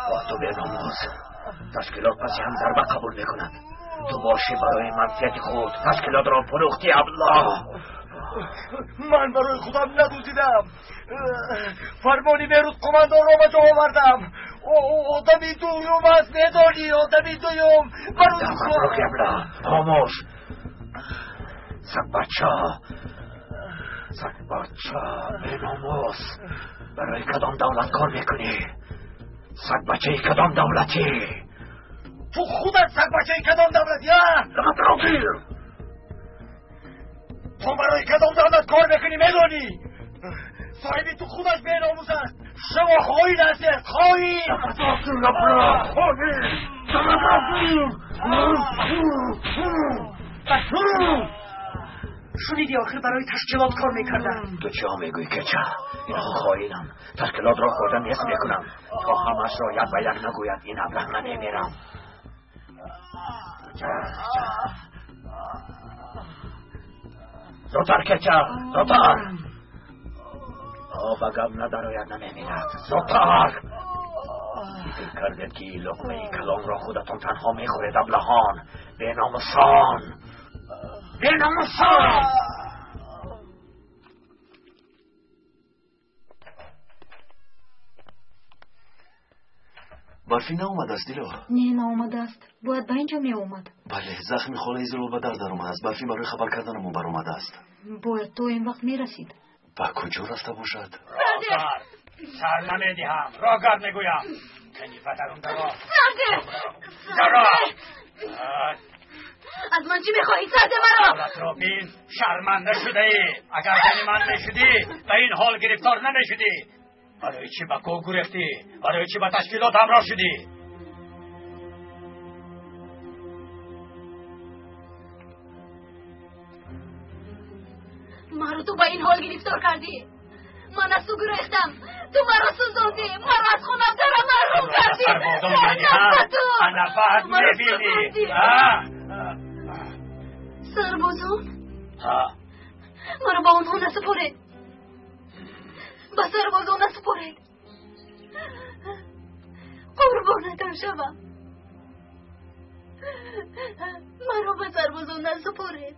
Бо ту беномус, ташкилот паси ҳам зарба қабул мекунад. Ту бошӣ барои манфиати худ ташкилотро фурӯхтӣ, абла. Ман барои худам надуздидам. Фармони Берӯз қумандонро ба ҷо овардам. Одами дуюм аст, медонӣ, одами дуюм. Барои Даматро, абла, хомӯш. Сагбача, сагбача, беномус. Барои кадом давлат кор мекунӣ? Сагбачаи кадом давлатӣ? Ту худат сагбачаи кадом давлатӣ, а? Даматро гир. Ту барои кадом давлат кор мекунӣ, медонӣ? Соҳиби ту худаш беномус аст. Шумо хоин ҳастед, хоин. Даматро гир, абла, хоин. Даматро гир. Шуниди, охир барои ташкилот кор мекардам. Ту чиҳо мегӯӣ, кеча? Инҳо хоинам. Ташкилотро хӯрда нест мекунам. То ҳамашро як ба як нагӯяд, ин аблаҳ намемирам. Зудтар, кеча, зудтар. То ба гап надарояд намемирад. Зудтар. Фикр кардед, ки луқмаи калонро худатон танҳо мехӯред, аблаҳон, беномусон, беномусон. Барфӣ наомадааст, Дило? Не, наомадааст. Бояд ба ин ҷо меомад. Бале, захми холаи Зилол ба дар даромадааст. Барфӣ барои хабар карданамон баромадааст. Бояд то ин вақт мерасид. Ба куҷо рафта бошад? Рогард! Сар намедиҳам. Рогард мегӯям. Кани ба дарун даро. Сарде! Даро! Аз ман чӣ мехоҳӣ? Сарде маро! Ҳолатро бин, шарманда шудаӣ. Агар зани ман мешудӣ, ба ин ҳол гирифтор намешудӣ. Барои чӣ ба кӯҳ гурехтӣ? Барои чӣ ба ташкилот ҳамроҳ шудӣ? Маро ту ба ин ҳол гирифтор кардӣ. Ман аз ту гурехтам. Ту маро сӯзондӣ. Маро аз хонам дара маҳрум кардӣ. Сарбозон медиҳам. Ана баъд мебинӣ. Сарбозон? Маро ба онҳо насупоред. Ба сарбозон насупоред. Қурбонатон шавам. Маро ба сарбозон насупоред.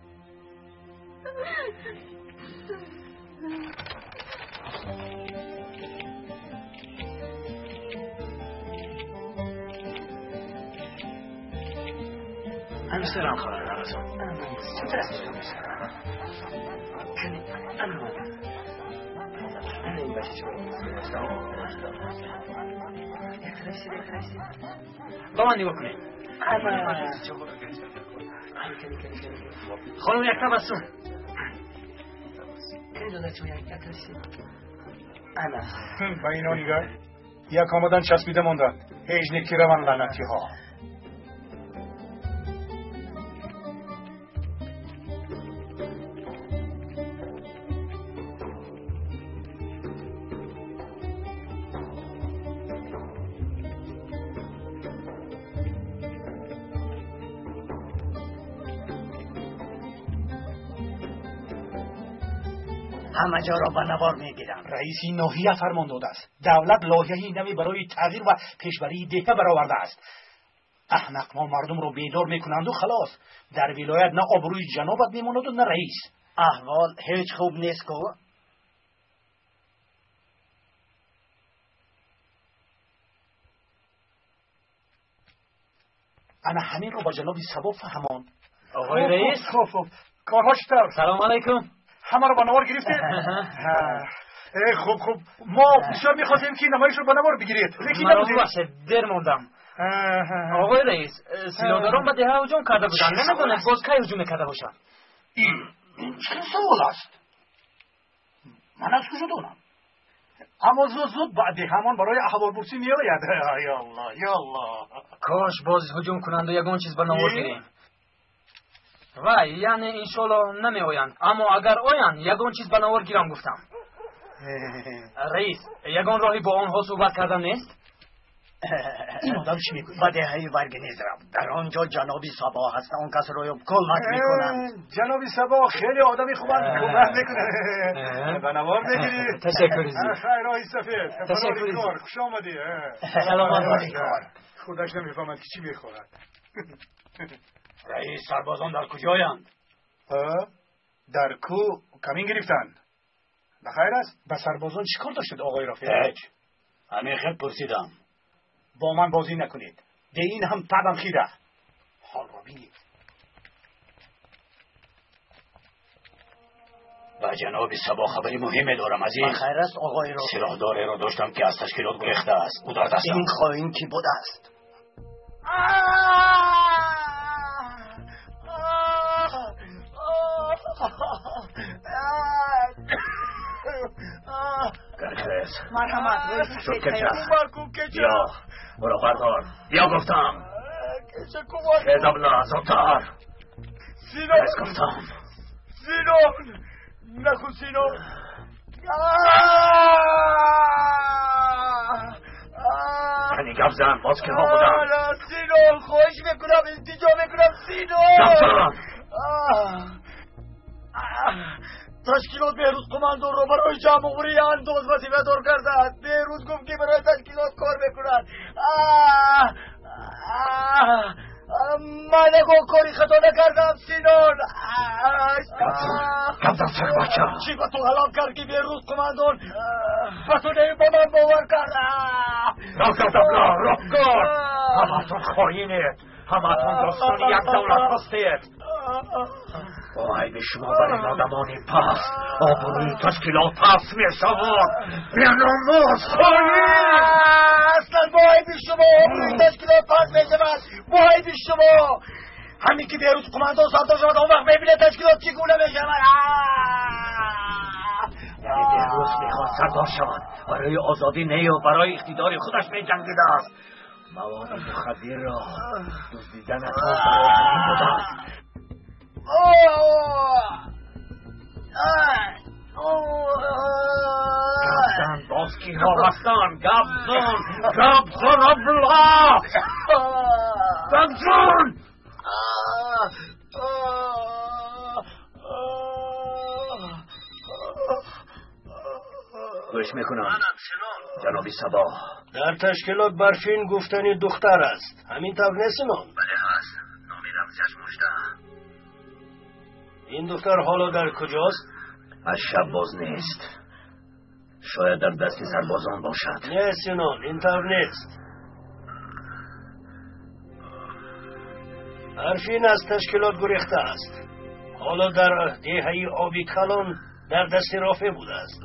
همسرم خواهر رمضان. با من نگاه کنید. خانم یک تبسم. ба ино нигар, як омадан часпида монданд. Ҳеҷ неки раванд лаънатиҳо. Ҳама ҷоро ба навор мегирам. Раиси ноҳия фармон додааст. Давлат лоиҳаи нави барои тағйир ва пешбарии деҳа баровардааст. Аҳмақмо мардумро бедор мекунанду халос. Дар вилоят на обрӯи ҷанобат мемонаду на раис. Аҳвол ҳеҷ хуб нест ку. Ана ҳаминро ба ҷаноби Сабо фаҳмон. Оғои раис? Хуб, хуб. Корҳо чӣ тавр? Салом алайкум. Ҳамаро ба навор гирифтед? Хуб, хуб. Мо бисёр мехостем ки намоишро ба навор бигиред. Лекин набудед. Бубахшед, дер мондам. Оғои раис, силоҳдарон ба деҳа ҳуҷум карда буданд. Намедонед боз кай ҳуҷум мекарда бошанд? Ин чӣ савол аст? Ман аз куҷо донам? Аммо зуд зуд ба деҳамон барои аҳволпурсӣ меояд. Ё Аллоҳ, ё Аллоҳ. Кош боз ҳуҷум кунанду ягон чиз ба навор гирем. Вай, яъне иншоалло намеоянд, аммо агар оянд, ягон чиз ба навор гирам гуфтам. Раис, ягон роҳи бо онҳо суҳбат кардан нест? Ин одам чӣ мегӯяд? Ба деҳаи Варгниз рафт. Дар он ҷо ҷаноби Сабо ҳаст, он касро кӯмак мекунанд. Ҷаноби Сабо хеле одами хубанд, кӯмак мекунад. Ба навор мегирӣ. Ташаккур зиёд. Хайр, оҳи сафед. Ташаккур зиёд. Хуш омадӣ. Саломат бошед. Худаш намефаҳмад ки чӣ мехоҳад. Раис, сарбозон дар куҷоянд? Дар кӯҳ камин гирифтанд. Ба хайр аст? Ба сарбозон чӣ кор доштед, оғои Рафеъ? Ҳеҷ. Ҳамин хел пурсидам. Бо ман бозӣ накунед. Де ин ҳам табам хира. Ҳолро бинед. Ба ҷаноби Сабо хабари муҳиме дорам, азиз. Ба хайр аст, оғои Рафеъ? Силоҳдореро доштам ки аз ташкилот гурехтааст. Ӯ дар дастам. Ин хоин кӣ будааст? Каркрес. Марҳамат, Шуд кеча. Биё, ӯро бардор. Биё гуфтам. Хез абла, зудтар. Хез гуфтам. Синон! Наху Синон! Кани гап зан, боз киҳо буданд? Синон, хоҳиш мекунам, илтиҷо мекунам, Синон! Гап зан! Ташкилот Беҳрӯз қумандонро барои ҷамъоварии андоз вазифадор кардааст. Беҳрӯз гуфт ки барои ташкилот кор мекунад. Ман ягон кори хато накардам, Синон. Гап зан, сагбача. Чӣ ба ту ғалат кард ки Беҳрӯз қумандон ба ту не, ба ман бовар кард? Роҳгард, абла, роҳгард! Ҳамаатон хоинед, ҳамаатон достони як давлат ҳастед. Бо айби шумо бар ин одамони паст обрӯи ташкилот паст мешавад. Беномус, хоин! Аслан бо айби шумо обрӯи ташкилот паст мешавад. Бо айби шумо. Ҳамин ки Беҳрӯз қумандон сардор шавад, он вақт мебинад ташкилот чӣ гуна мешавад. Яъне Беҳрӯз мехоҳад сардор шавад, барои озодӣ не, ё барои иқтидори худаш меҷангидааст. Маводи мухаддирро дуздиданатон барои ҳамин будааст. Гап зан, боз киҳо ҳастанд? Гап зан, гап зан, абла, гап зан! Гӯш мекунам, ҷаноби Сабоҳ. Дар ташкилот Барфин гуфтани духтар аст, ҳамин тавр нест, Синон? Бале, ҳаст. Номи рамзиаш Мужда. Ин духтар ҳоло дар куҷост? Аз шаб боз нест. Шояд дар дасти сарбозон бошад. Не, Синон, ин тавр нест. Барфин аз ташкилот гурехта аст. Ҳоло дар деҳаи оби калон дар дасти Рофеъ будааст.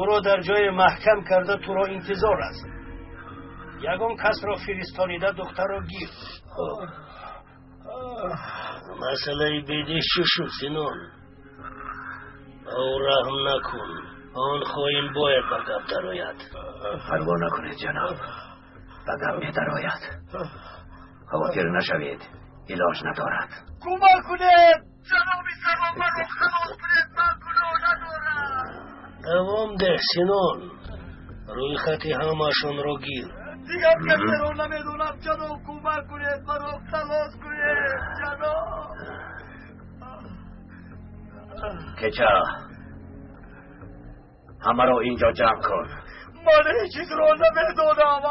Ӯро дар ҷое маҳкам карда туро интизор аст. Ягон касро фиристонида духтарро гир. Масъалаи бедеҳ чӣ шуд, Синон? Ба ӯ раҳм накун. Он хоин бояд ба гап дарояд. Парво накунед, ҷаноб, ба гап медарояд. Хавотир нашавед, илоҷ надорад. Кӯмак кунед, ҷаноби Сабоҳ, маро халос кунед, ман гуноҳ надорам. Давом деҳ, Синон. Рӯйхати ҳамаашонро гир. Дигар касеро намедонам, ҷаноб, кӯмак кунед, маро халос кунед, ҷаноб. Кеча, ҳамаро инҷо ҷамъ кун. Ман ҳеҷ чизро намедонам.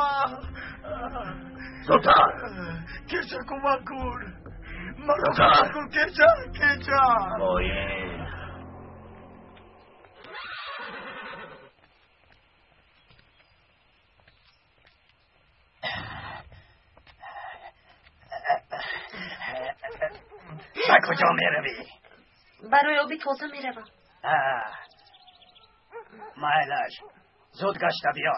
Зудтар! Кеча, кӯмак кун, маро халос кун, кеча, кеча. Хоин! Ба куҷо меравӣ? Барои оби тоза меравам. Майлаш, зуд гашта биё.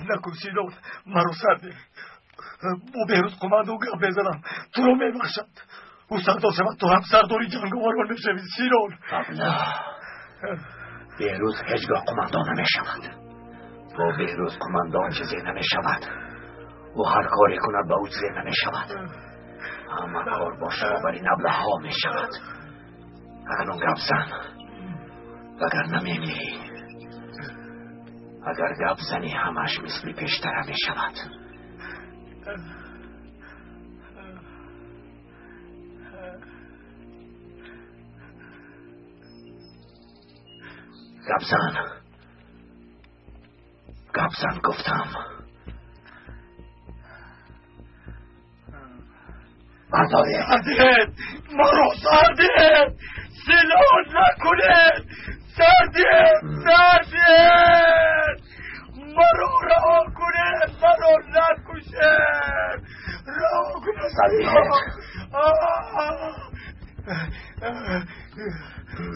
Накун, Синон, маро сарде. Бо Беҳрӯз қумандон гап мезанам, туро мебахшад. Ӯ сардор шавад, ту ҳам сардори ҷанговарон мешавӣ, Синон. Абла, Беҳрӯз ҳеҷ гоҳ қумандон намешавад. Бо Беҳрӯз қумандон чизе намешавад. Ӯ ҳар коре кунад, ба ӯ чизе намешавад. Ҳама кор бо шумо бар ин аблаҳо мешавад. Акнун гап зан, вагарна мемирӣ. Агар гап занӣ, ҳамааш мисли пештара мешавад. Гап зан, гап зан гуфтам. Бардоред! Сардед! Маро сардед! Синон, накунед! Сардед! Сардед! Маро раҳо кунед! Маро накушед! Раҳо кунед! Сардед!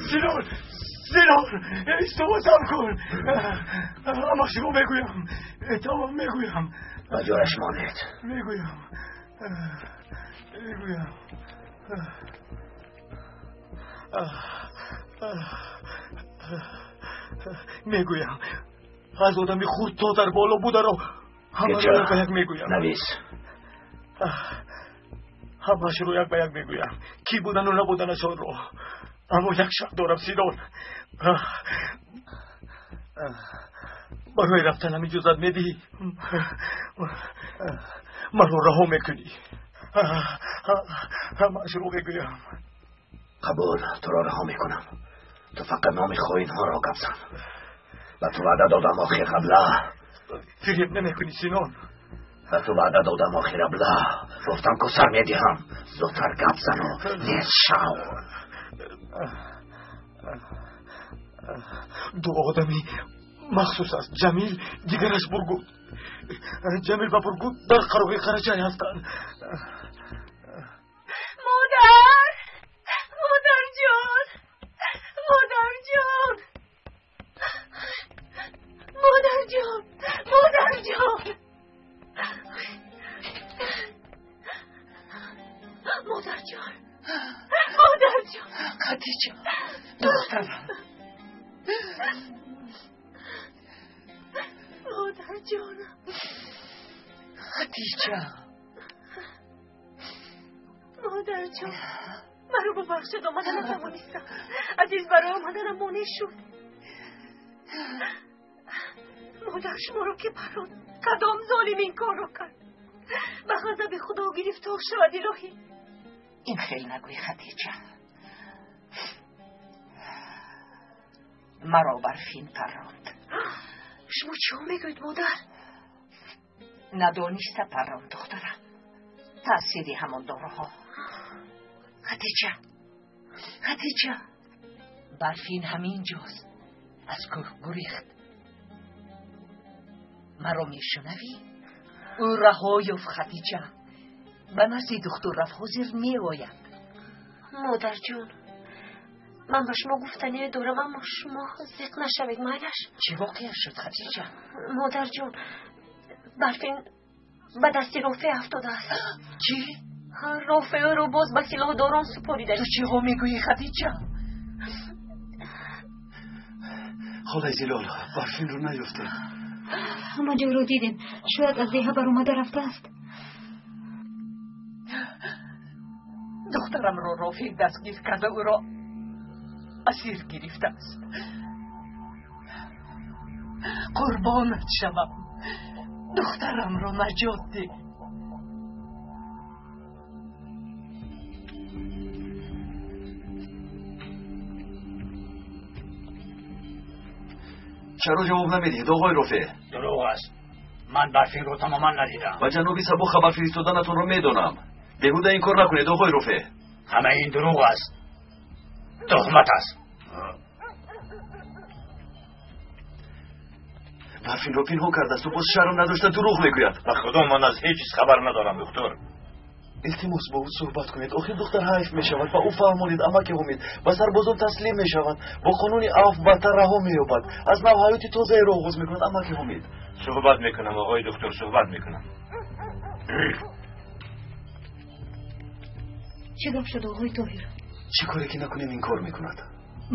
Синон! Синон! Иштибоҳам кун! Ҳамашро мегӯям. Тамом мегӯям. Ба ҷояш монед. Мегӯям. Мегӯям. Мегӯям. Аз одами хурд то дар боло бударо ҳамаро як ба як мегӯям. Навис. Ҳамаашро як ба як мегӯям. Кӣ будану набуданашонро. Аммо як шарт дорам, Синон. Барои рафтанам иҷозат медиҳӣ? Маро раҳо мекунӣ? Ҳамаашро мегӯям. Қабул, туро раҳо мекунам. Ту фақат номи хоинҳоро гап зан. Ба ту ваъда додам охир абла. Фиреб намекунӣ, Синон. Ба ту ваъда додам охир абла. Гуфтам ку сар медиҳам. Зудтар гап зану нест шав. Ду одами махсус аст. Ҷамил, дигараш Бургут. Ҷамил ва Бургут дар қароғи Қарачай ҳастанд. Модар! Модарҷон! Модарҷон! Модарҷон! Модарҷон! Модарҷон! Модарҷон! Хадиҷа, духтарам. Модарҷонам. Хадиҷа. Модарҷон, маро бубахшед, омада натавонистам. Азиз барои омаданам монеъ шуд. Модар, шуморо ки паронд? Кадом золим ин корро кард? Ба ғазаби Худо гирифтор шавад, илоҳӣ. Ин хел нагӯй, Хадиҷа. Маро Барфин парронд. Шумо чиҳо мегӯед, модар? Надониста парронд, духтарам. Таъсири ҳамон доруҳо. Хадиҷа, Хадиҷа, Барфин ҳамин ҷост. Аз кӯҳ гурехт. Маро мешунавӣ? Ӯ раҳо ёфт, Хадиҷа. Ба назди духтур рафт, ҳозир меояд. Модарҷон, ман ба шумо гуфтание дорам, аммо шумо зиқ нашавед, майлаш? Чӣ воқеа шуд, Хадиҷа? Модарҷон, Барфин ба дасти Рофеъ афтодааст. Чӣ? Рофеъ ӯро боз ба силоҳдорон супорида. Ту чиҳо мегӯӣ, Хадиҷа? Холаи Зилол, Барфинро наёфтем. Ҳама ҷойро дидем. Шояд аз деҳа баромада рафтааст. Духтарамро Рофеъ дастгир карда, ӯро асир гирифтааст. Қурбонат шавам, духтарамро наҷот деҳ. Чаро ҷавоб намедиҳед, оғои Рофеъ? Дурӯғ аст. Ман Барфинро тамоман надидам. Ба ҷаноби Сабо хабар фиристоданатонро медонам. Беҳуда ин кор накунед, оғои Рофеъ. Ҳамаи ин дурӯғ аст. Туҳмат аст. Барфинро пинҳон кардааст, ӯ боз шарм надошта дурӯғ мегӯяд. Ба худо ман аз ҳеҷ чиз хабар надорам, духтур. Илтимос, бо ӯ суҳбат кунед. Охир духтар ҳайф мешавад. Ба ӯ фаҳмонед, амаки Ҳумид ба сарбозон таслим мешавад, бо қонуни афв бадтар раҳо меёбад, аз нав ҳаёти тозаеро оғоз мекунад. Амаки Ҳумид. Суҳбат мекунам, оғои духтур, суҳбат мекунам. Чӣ гап шуд, оғои Тоҳир? Чӣ коре ки накунем, ин кор мекунад.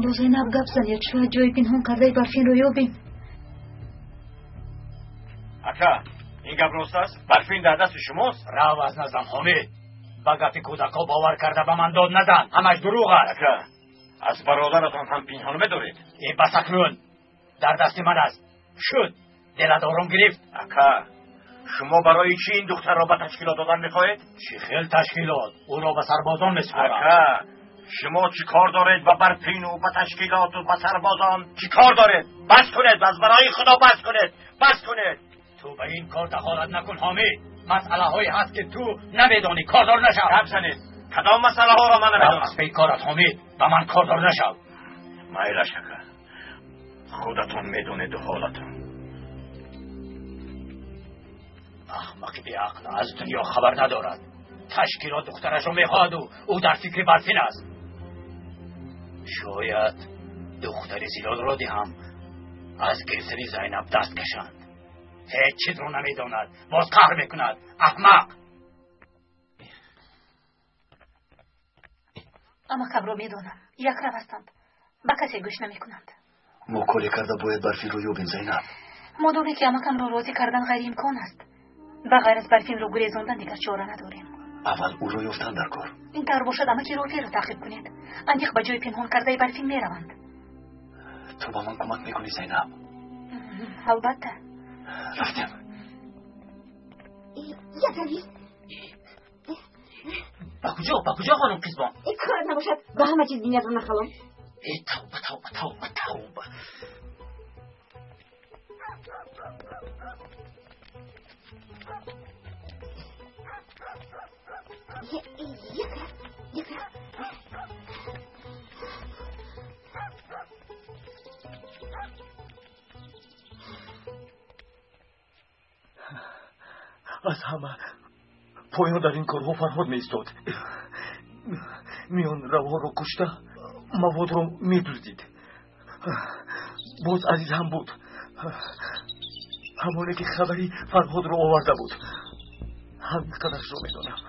Бо Зайнаб гап занед, шояд ҷои пинҳон кардаи Барфинро ёбем. Ака, ин гап рост аст? Барфин дар дасти шумост? Рав аз наздам, Ҳомид. Ба гапи кӯдакҳо бовар карда ба ман дод назан. Ҳамаш дурӯғ аст. Ака, аз бародаратон ҳам пинҳон медоред? Э, бас акнун. Дар дасти ман аст. Шуд. Дилат ором гирифт? Ака, шумо барои чӣ ин духтарро ба ташкилот додан мехоҳед? Чӣ хел ташкилот? Ӯро ба сарбозон месупорам. Ака, шумо чӣ кор доред ба Барфину, ба ташкилоту ба сарбозон? Чӣ кор доред? Бас кунед, аз барои Худо бас кунед, бас кунед. Ту ба ин кор дахолат накун, Ҳомид. Масъалаҳое ҳаст ки ту намедонӣ, кордор нашав. Гап занед. Кадом масъалаҳоро ман намедонам? Аз пей корат, Ҳомид, ба ман кордор нашав. Майлаш, ака, худатон медонеду ҳолатон. Аҳмақи беақл аз дунё хабар надорад. Ташкилот духтарашро мехоҳаду ӯ дар фикри Барфин аст. Шояд духтари Зилолро диҳам, аз гирифтани Зайнаб даст кашанд. Ҳеҷ чизро намедонад, боз қаҳр мекунад. Аҳмақ. Амакамро медонам, якрав ҳастанд, ба касе гӯш намекунанд. Мо коре карда бояд Барфинро ёбем, Зайнаб. Модоме ки амакамро розӣ кардан ғайриимкон аст, ба ғайр аз Барфинро гурезондан дигар чора надорем. Аввал ӯро ёфтан дар кор. Ин тавр бошад, амаки Рофеъро таъқиб кунед. Аниқ ба ҷои пинҳон кардаи Барфин мераванд. Ту ба ман кӯмак мекунӣ, Зайнаб? Албатта. Рафтем. Ба куҷо, ба куҷо, хонум Қизбон? Кор набошад, ба ҳама чиз биниятро нахалом. Э, тавба, тавба, тавба, тавба. Як. Аз ҳама поён дар ин корҳо Фарҳод меистод. Миён равҳоро кушта, маводро медуздид. Боз Азиз ҳам буд, ҳамоне ки хабари Фарҳодро оварда буд. Ҳамин қадаршро медонам.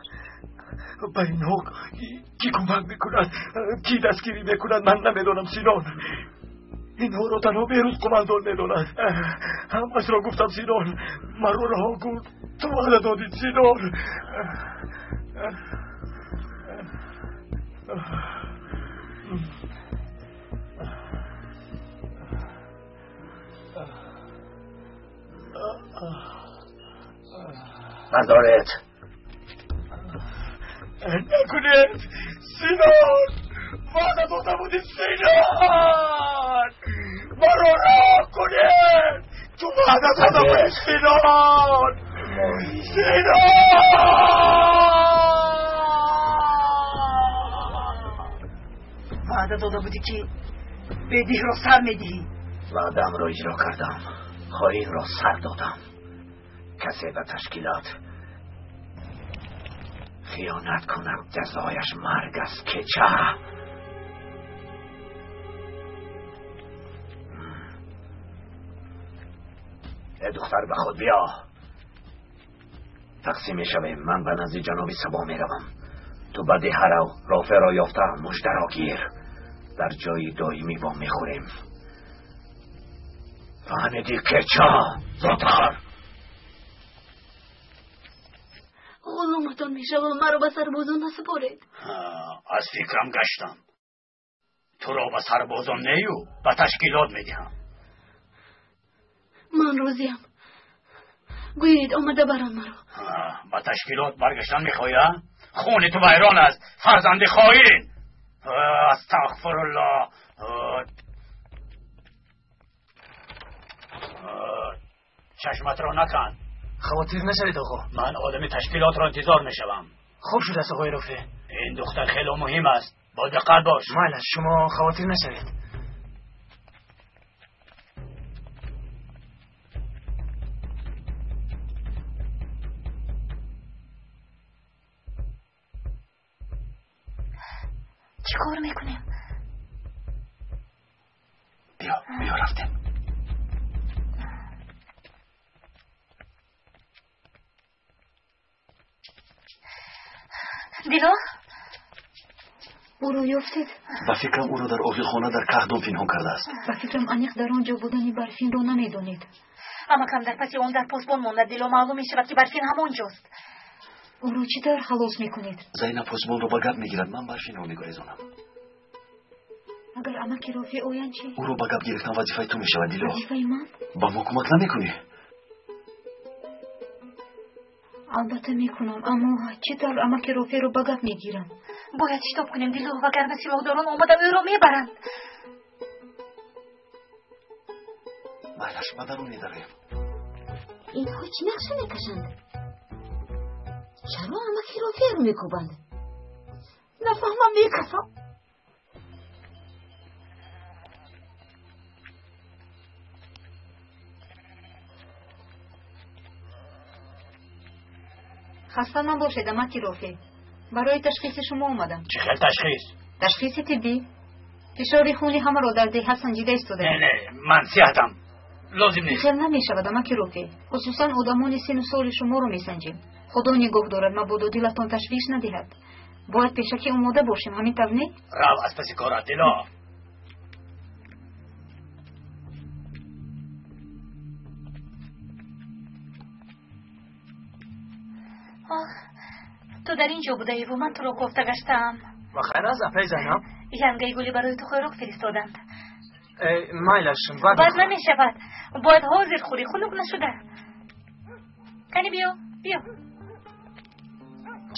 Ба инҳо кӣ кӯмак мекунад, кӣ дастгирӣ мекунад, ман намедонам, Синон. Инҳоро танҳо Беҳрӯз қумандон медонад. Ҳамашро гуфтам, Синон. Маро раҳо кун. Ту ваъда додӣ, Синон. بردارید. نکنید سینان، وعده داده بودی سینان، مرا رها کنید. تو وعده داده بودی سینان. سینان، وعده داده بودی که بدیه را سر میدهی. وعدم را اجرا کردم، خائن را سر دادم. کسی به تشکیلات خیانت کند جزایش مرگ است. که چه؟ ای دختر، به خود بیا. تقسیم میشویم. من به نزد جناب صبا میروم. تو به دهه رو، رافع را یافته مژده را گیر. در جای دائمی با میخوریم. فهمیدی که چه؟ زودتر. غلومتان میشوم، مرا به سربازان نسپارید. از فکرم گشتم. تو را به سربازان نیو، به تشکیلات میدهم. من راضیم. گویید آمده بران مرا. به تشکیلات برگشتن میخوایی؟ خون تو ویران است، فرزند خائن. استغفر الله. چشمت را نکن. خاطر نشوید آقا. من آدم تشکیلات را انتظار میشوم. خوب شده است آقای رفیع. این دختر خیلی مهم است، با دقت باش. مایل، شما خاطر نشوید. چی کار میکنیم؟ بیا رفتیم. دیلو، او را یافتید؟ ба фикрам ӯро дар оғилхона дар кахдон пинҳон кардааст. Ба фикрам аниқ дар он ҷо будани Барфинро намедонед. Амакам дар паси он дар посбон монда. Дило, маълум мешавад, ки Барфин ҳамон ҷост. Ӯро чӣ тавр халос мекунед? Зайнаб посбонро ба гап мегирад, ман Барфинро мегурезонам. Агар амаки Рофеъ оянд чӣ? Ӯро ба гап гирифтан вазифаи ту мешавад, Дило. Вазифаи ман? Ба мо кӯмак намекунӣ? Албатта мекунам, аммо чӣ тавр амаки Рофеъро ба гап мегирам? Бояд шитоб кунем, Дило, вагарна силоҳдорон омада ӯро мебаранд. Майлаш, ба дарун медароем. Инҳо чӣ нақша мекашанд? Чаро амаки Рофеъро мекӯбанд? Нафаҳмам, мекафам. Хаста набошед, амаки Рофеъ. Барои ташхиси шумо омадам. Чӣ хел ташхис? Ташхиси тиббӣ. Фишори хуни ҳамаро дар деҳа санҷида истодаем. Не, не, ман сиҳатам, лозим нест. Хел намешавад, амаки Рофеъ. Хусусан одамони сину соли шуморо месанҷем. Худо нигоҳ дорад, мабодо дилатон ташвиш надиҳад. Бояд пешакӣ омода бошем, ҳамин тавр не? Рав аз паси корат, Дило. Ту дар ин ҷо будаеву ман туро кофта гаштаам. Ва хайр аст, апаи Зайнаб? Янгаи гулӣ барои ту хӯрок фиристоданд. Майлаш, баъд. Баъд намешавад, бояд ҳозир хӯрӣ, хунук нашуда. Кани биё, биё.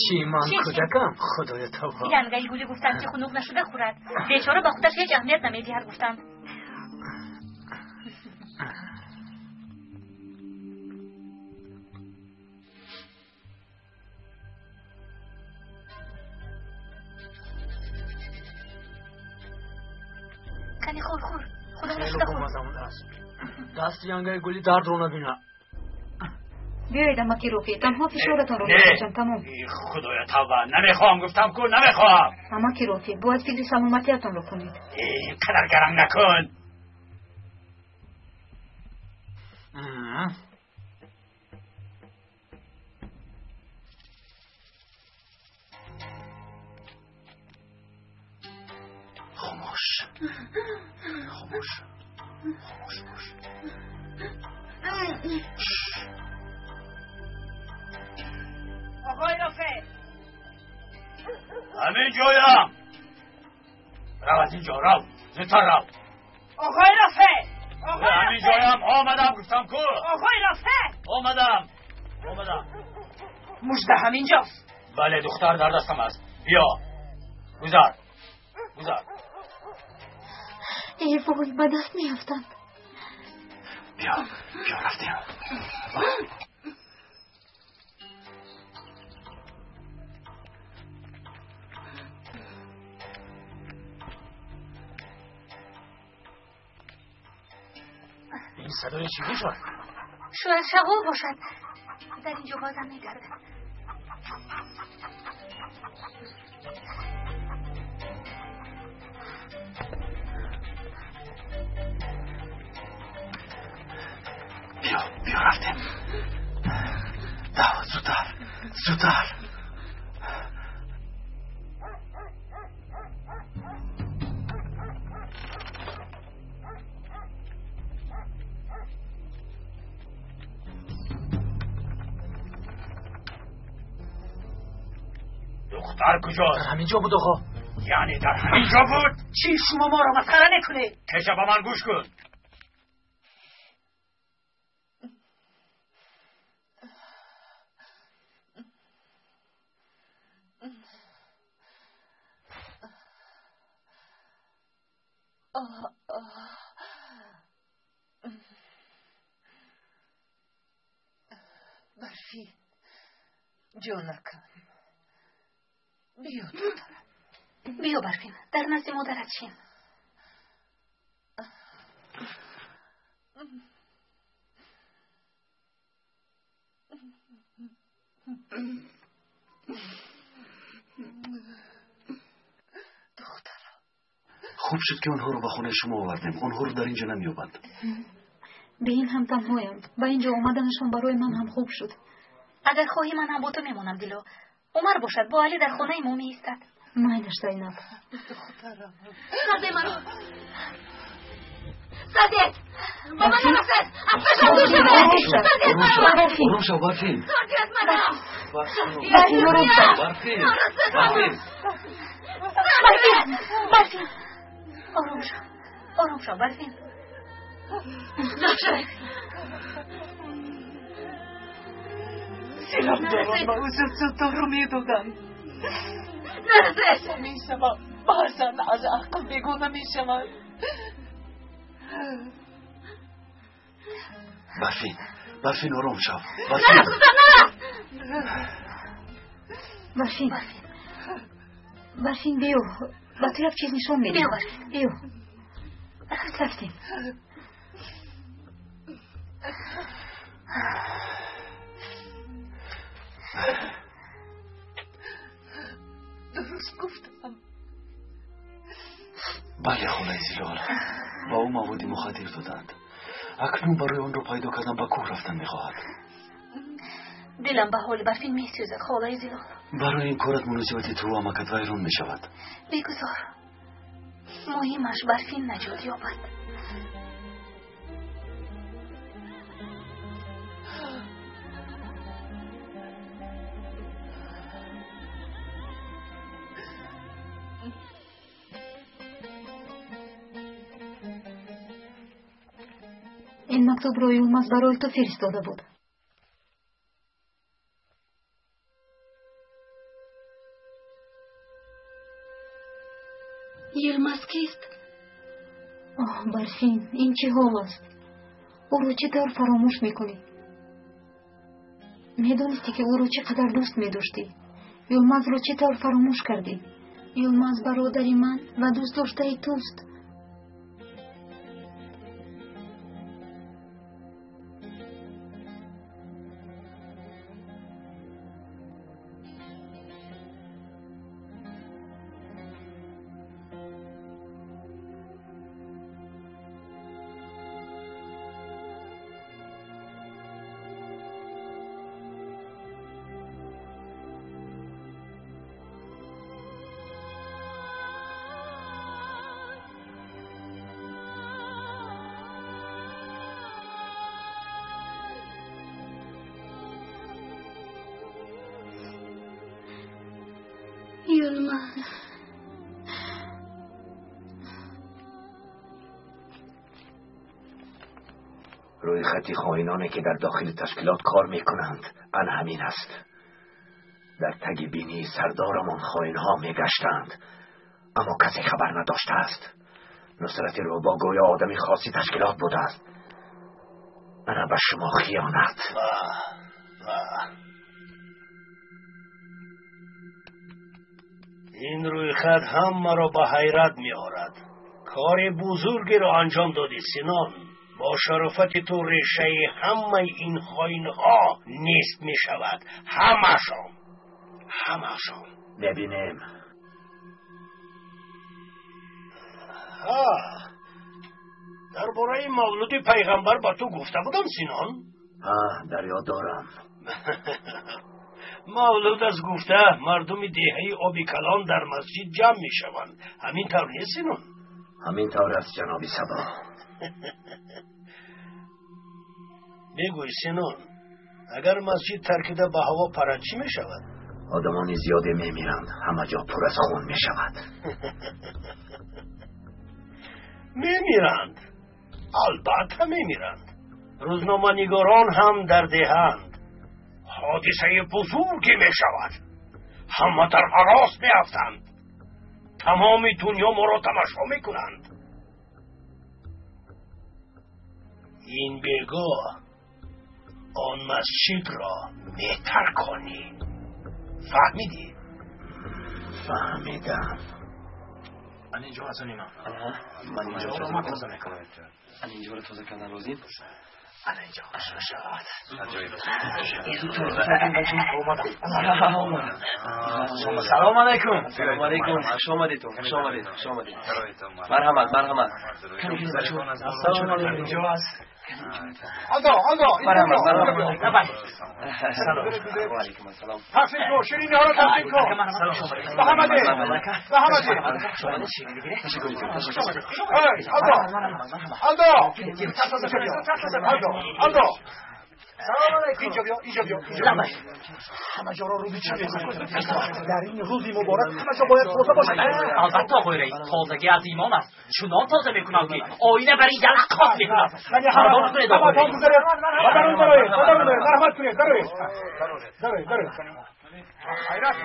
Чӣ, ман кӯдакам? Худоё, тавба. Янгаи гулӣ гуфтанд, ки хунук нашуда хӯрад. Бечора ба худаш ҳеҷ аҳамият намедиҳад, гуфтанд. Кани хӯр, хӯр. Худо нашуда хӯр. Дасти янгаи гули дардро набина. Биёед, амаки Рофеъ, танҳо фишоратонро мекашам, тамом. Худоя, тавба, намехоҳам, гуфтам ку, намехоҳам. Амаки Рофеъ, бояд фикри саломатиятонро кунед. Қадар гаранг накун. Хомӯш, хомӯш, хомӯш бош. آقای رافع، همین جایم. رو از اینجا، رو، زودتر رو. آقای رافع، آقای همین جایم، آمدم، گفتم کو. آقای رافع، آمدم، آمدم. مژده همینجاست. بله، دختر در دستم است. بیا، گذر، گذر. ای وای، به دست میافتند. بیا، بیا، رفتیم. این صدای چی باشد؟ شاید شغال باشد. در اینجا بازم میگردد. بیا، بیا، رفتیم. دعوت، زودتر، زودتر. دختر کجاست؟ در همینجا بود آقا. یعنی در همینجا بود؟ چی شما ما را مسخره نکنید. کشا با من گوش کن. برفین جانکم، بیا دخترم. بیا برفین، در نزد مادرت شین. دخترم، خوب شد که آنها رو به خونه شما آوردیم. آنها رو در اینجا نمییابند. به این هم تنهایم. به اینجا آمدنشان برای من هم خوب شد. اگر خواهی من هم با تو میمانم دلو. عمر باشد با علی در خانه ما می ایستد. مایلش زینب. دخترم، سرده مرا. سردیت با من نرسد. از پشم دور شود. سردیت مرا. آروم شو برفین. سردیت مرا. برفین، آروم شو. برفین، برفین، برفین، برفین، آروم شو، آروم شو برفین. دور شود. سلام دارم، من زود رو میدادم. نرسد. همین سبب بعضا از عقل بیگانه میشود. برفین، برفین، آروم شو. برفین، برفین، برفین، بیا با تو یک چیز نشون میدم. بیا برفین. بیا، رفتیم. درست گفتم. بله خاله زلال، با او مواد مخدر دادند. اکنون برای آن را پیدا کردن به کوه رفتن میخواهد. دلم به حال برفین میسوزد خاله زلال. برای این کارت مناسبت تو و عمکت ویران میشود. بگذار، مهمش برفین نجات یابد. این مکتوب را یولماز برای تو فرستاده بود. یلماز کیست؟ آه برفین، این چه حال است؟ او را چطور فراموش میکنی؟ میدونستی که او را چقدر دوست میداشتی. یلماز را چطور فراموش کردی؟ یلماز برادر من و دوست داشته توست. Юлмаз. Рӯи хати хоиноне ки дар дохили ташкилот кор мекунанд ан ҳамин аст. Дар таги бинии сардорамон хоинҳо мегаштанд, аммо касе хабар надоштааст. Нусрати Рӯбо гӯё одами хоси ташкилот будааст. Ана ба шумо хиёнат. Ин рӯйхат ҳамаро ба ҳайрат меорад. Кори бузургеро анҷом додӣ, Синон. Бо шарофати ту решаи ҳамаи ин хоинҳо нест мешавад. Ҳамашон, ҳамашон. Мебинем. Дар бораи мавлуди пайғамбар ба ту гуфта будам, Синон? Дар ёд дорам. Мавлуд аз гуфта мардуми деҳаи Оби Калон дар масҷид ҷамъ мешаванд. Ҳамин тавр нест, Синон? Ҳамин тавр аст, ҷаноби Сабо. Бигӯй, Синон, агар масҷид таркида ба ҳаво парад чӣ мешавад? Одамони зиёде мемиранд, ҳама ҷо пур аз хун мешавад. Мемиранд, албатта мемиранд. Рӯзноманигорон ҳам дар деҳаанд. Ҳодисаи бузурге мешавад. Ҳама дар ҳарос меафтанд. Тамоми дунё моро тамошо мекунанд. Ин бегоҳ он масҷидро метарконӣ. Фаҳмидӣ? Фаҳмидам. Ман инҷо аз он имам. Ман инҷоро ман тоза мекунам. Ман инҷоро тоза кардан лозим. Ана инҷо хушро шавад. Салом алайкум. Салом алайкум. Хуш омадедтон. Хуш омадед. Хуш омадед. Марҳамат, марҳамат. Салом алайкум. Инҷо аст. Алдо, алдо. Марҳамат, марҳамат. Салом. Ва алайкум ассалом. Тақсим кун, ширинӣҳоро тақсим кун. Ба ҳама де. Ба ҳама де. Эй, алдо. Алдо. Алдо, алдо. Салом алайкум. Инҷо биё, инҷо биё, инҷо биё. Ҳама ҷоро рӯби чӣ мезанад? Дар ин рӯзи муборак ҳама ҷо бояд тоза бошад. Албатта, оғои раис, тозагӣ аз имон аст. Чунон тоза мекунам, ки оина бар ин ялаққот мекунад. Пардон кунед, оғои раис. Ба дарун бароед, ба дарун бароед, марҳамат кунед, дароед. Дароед, дароед. Хайрат,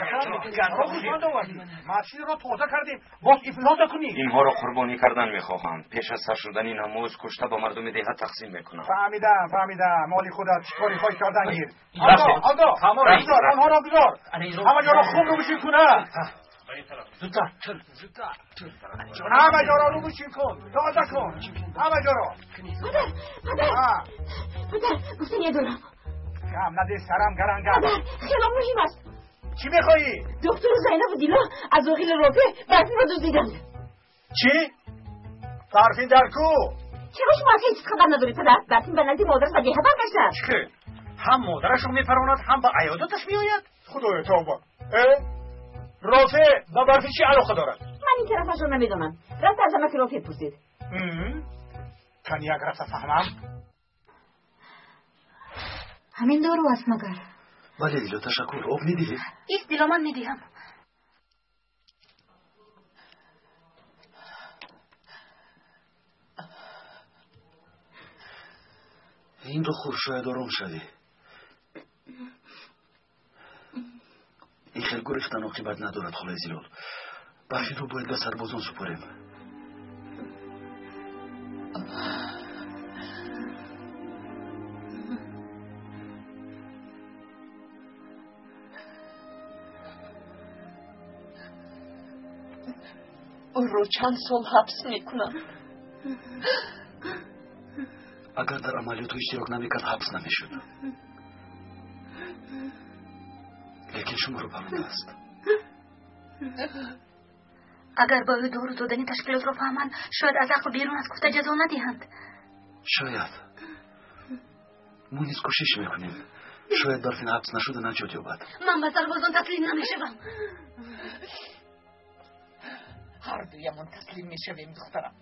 масҷидро тоза кардем, боз ифлоса кунӣ. Инҳоро қурбонӣ кардан мехоҳам. Пеш аз сар шудани намоз кушта ба мардуми деҳа тақсим мекунам. Фаҳмидам, фаҳмидам. Моли худат чӣ кори хоҳӣ кардан гир. Алдо, алдо, бигзор, онҳоро бигзор. Ҳама ҷоро хун рӯбишин кун. Зудтар, зудтар. Ҳама ҷоро рӯбишин кун, тоза кун. Ҳама ҷоро. Падар, падар. Падар, гуфтание дорам. Кам наде сарам гарангам. Падар, хеле муҳим аст. Чӣ мехоҳӣ? Духтуру Зайнабу Дило аз оғили Рофеъ Барфинро дуздиданд. Чӣ? Барфин дар ку? Чаро шумо аз ҳеҷ чиз хабар надоред, падар? Барфин ба назди модараш ба деҳа баргаштааст. Чӣ? Ҳам модарашро мепаронад, ҳам ба аёдаташ меояд? Худоё тавба. Рофеъ ба Барфин чӣ алоқа дорад? Ман ин тарафашро намедонам. Рафта аз амаки Рофеъ пурсид. Кани як рафта фаҳмам? Ҳамин дору аст магар? Бале, Дило, ташаккур. Об медиҳӣ? Ист, Дило, ман медиҳам. Инро хӯр, шояд ором шавӣ. Ин хел гурехтан оқибат надорад, холаи Зилол. Барфинро бояд ба сарбозон супорем. Ӯро чанд сол ҳабс мекунам. Агар дар амалиётҳо иштирок намекард, ҳабс намешуд. Лекин шуморо парондааст. Агар ба ӯ дору додани ташкилотро фаҳманд, шояд аз ақл берун аз гуфта ҷазо надиҳанд. Шояд. Мо низ кӯшиш мекунем. Шояд Барфин ҳабс нашуда наҷот ёбад. Ман ба сарбозон таслим намешавам. Ҳар дуямон таслим мешавем, духтарам.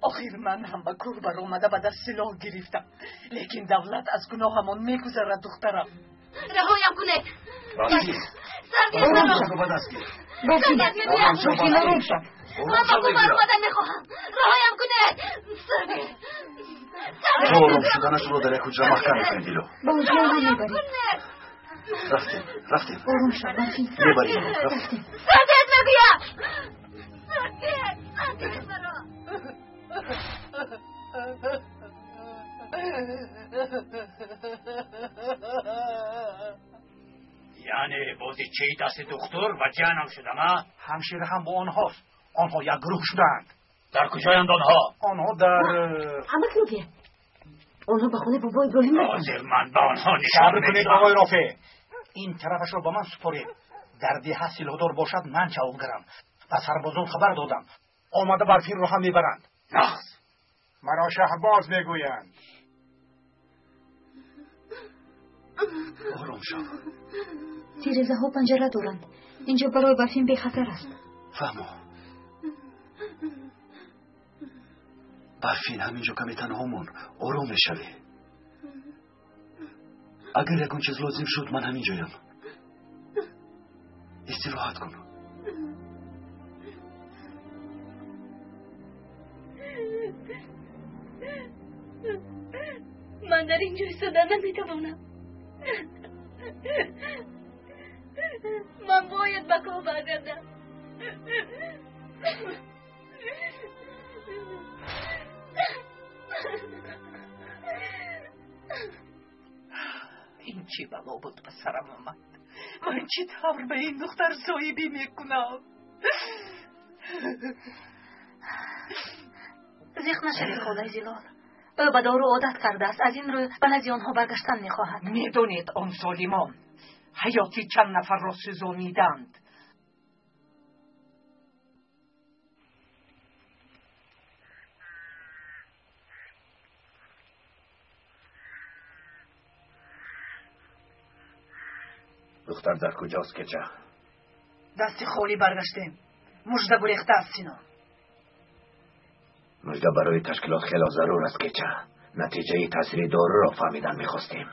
Охир ман ҳам ба кӯр баромада ба даст силоҳ гирифтам. Лекин давлат аз гуноҳамон мегузарад, духтарам. Раҳоям кунед. Барфин. Сардиҳед маро. Ором шав, ба даст гир. Барфин, Сардиҳед мегӯям. Барфин, ором шав. Ман ба кӯҳ баромадан мехоҳам. Раҳоям кунед. Сардиҳед. То ором шуданашро дар як ҳуҷра маҳкам мекунем, Дило. Ба ҳуҷраи ман мебарем. Рафтем, рафтем. Ором шав, Барфин. Мебарем, рафтем. Сардиҳед мегӯям. Сардиҳед, сардиҳед маро. Яъне бозичаи дасти духтур ва ҷанам шудам, а? Ҳамшира ҳам бо онҳост. Онҳо як гурӯҳ шудаанд. Дар куҷоянд онҳо? Онҳо дар Ҳамак мегӯяд. Онҳо ба хонаи бобои Иброҳим рафтанд. Ҳозир ман ба онҳо нишон Сабр кунед, медиҳам. оғои Рофеъ. Ин тарафашро ба ман супоред. Дар деҳа силоҳдор бошад, ман ҷавобгарам. Ба сарбозон хабар додам. Омада Барфинро ҳам мебаранд. Нағз. Маро Шаҳбоз мегӯянд. Ором шав. Тирезаҳо панҷара доранд. Инҷо барои Барфин бехатар аст. Фаҳмо. Барфин, ҳаминҷо каме танҳо мон. Ором мешавӣ. Агар ягон чиз лозим шуд, ман ҳамин ҷоям. Истироҳат кун. Ман дар ин ҷо истода наметавонам. Ман бояд ба кӯҳ баргардам. Ин чӣ бало буд ба сарам омад? Ман чӣ тавр ба ин духтар соҳибӣ мекунам? Зиқ нашавед, холаи Зилол. Ӯ ба дору одат кардааст, аз ин рӯ ба назди онҳо баргаштан мехоҳад. Медонед, он золимон ҳаёти чанд нафарро сӯзониданд. Духтар дар куҷост, кеча? Дасти холӣ баргаштем. Мужда гурехта аст, Сино. Мужда барои ташкилот хело зарур аст, кеча. Натиҷаи таъсири доруро фаҳмидан мехостем.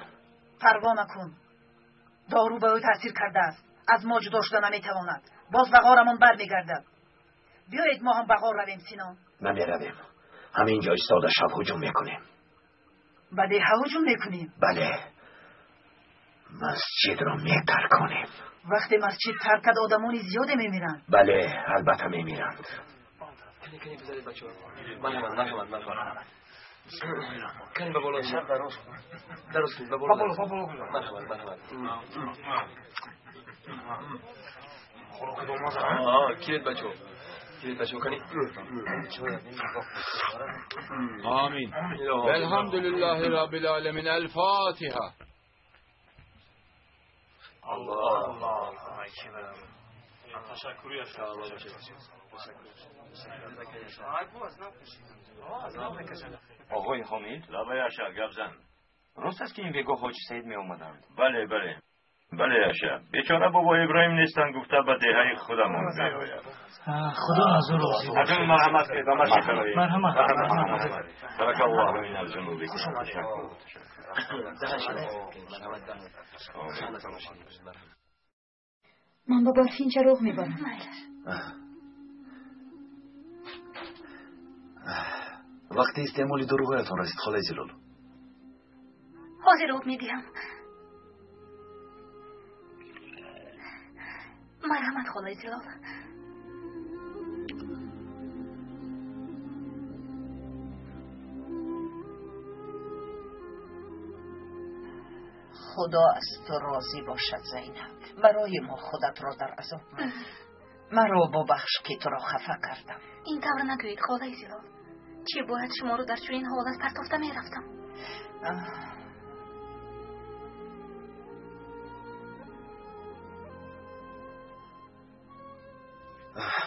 Парво накун. Дору ба ӯ таъсир кардааст. Аз мо ҷудо шуда наметавонад. Боз ба ғорамон бармегардад. Биёед мо ҳам ба ғор равем, Сино. Намеравем. Ҳамин ҷо истода шаб ҳуҷум мекунем. Ба деҳа ҳуҷум мекунем? Бале. Масҷидро метарконем. Вақте масҷид таркад, одамони зиёде мемиранд. Бале, албатта мемиранд. Amin. Velhamdülillahi Rabbil alemin. El Fatiha. Allah. Оғои Ҳомид? Лабай Аша, гап зан. Рост аст, ки ин бегоҳ Ҳоҷи Саид меомаданд? Бале, бале. Бале, Аша. Бечора бобои Иброҳим нестанд, гуфта ба деҳаи худамон меояд. Худо аз ӯ розӣ бошад. Аз ин марҳамат кунед, ба масҷид бароед. Марҳамат. Марҳамат. Баракаллоҳу мин аз-зунуби. Ман ба Барфин чароғ мебарам. Вақти истеъмоли доруҳоятон расид, холаи Зилол. Ҳозир об медиҳам. Марҳамат, холаи Зилол. Худо аз ту розӣ бошад, Зайнаб. Барои мо худатро дар азоб мадеҳ. Маро бубахш, ки туро хафа кардам. Ин тавр нагӯед, холаи Зилол. Чӣ бояд шуморо дар чунин ҳолат партофта мерафтам?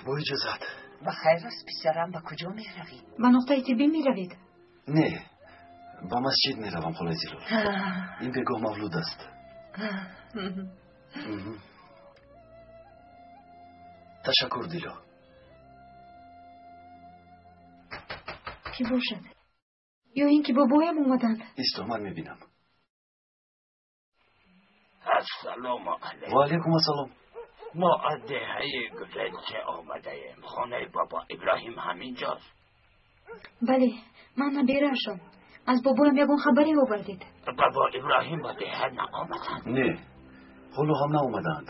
Бо иҷозат. Ба хайр аст, писарам, ба куҷо меравӣ? Ба нуқтаи тиббӣ меравед? Не, ба масҷид меравам, холаи Зилол. Ин бегоҳ мавлуд аст. Ташаккур, Дило. Кӣ бошад? Ё ин ки бобоям омаданд? Исто, ман мебинам. Ассалому алайкум. Ва алайкум ассалом. Мо аз деҳаи Гузелча омадаем. Хонаи бобо Иброҳим ҳаминҷост. Бале, ман набераашон. Аз бобоям ягон хабаре овардед? Бобо Иброҳим ба деҳа наомаданд. Не, ҳоло ҳам наомадаанд.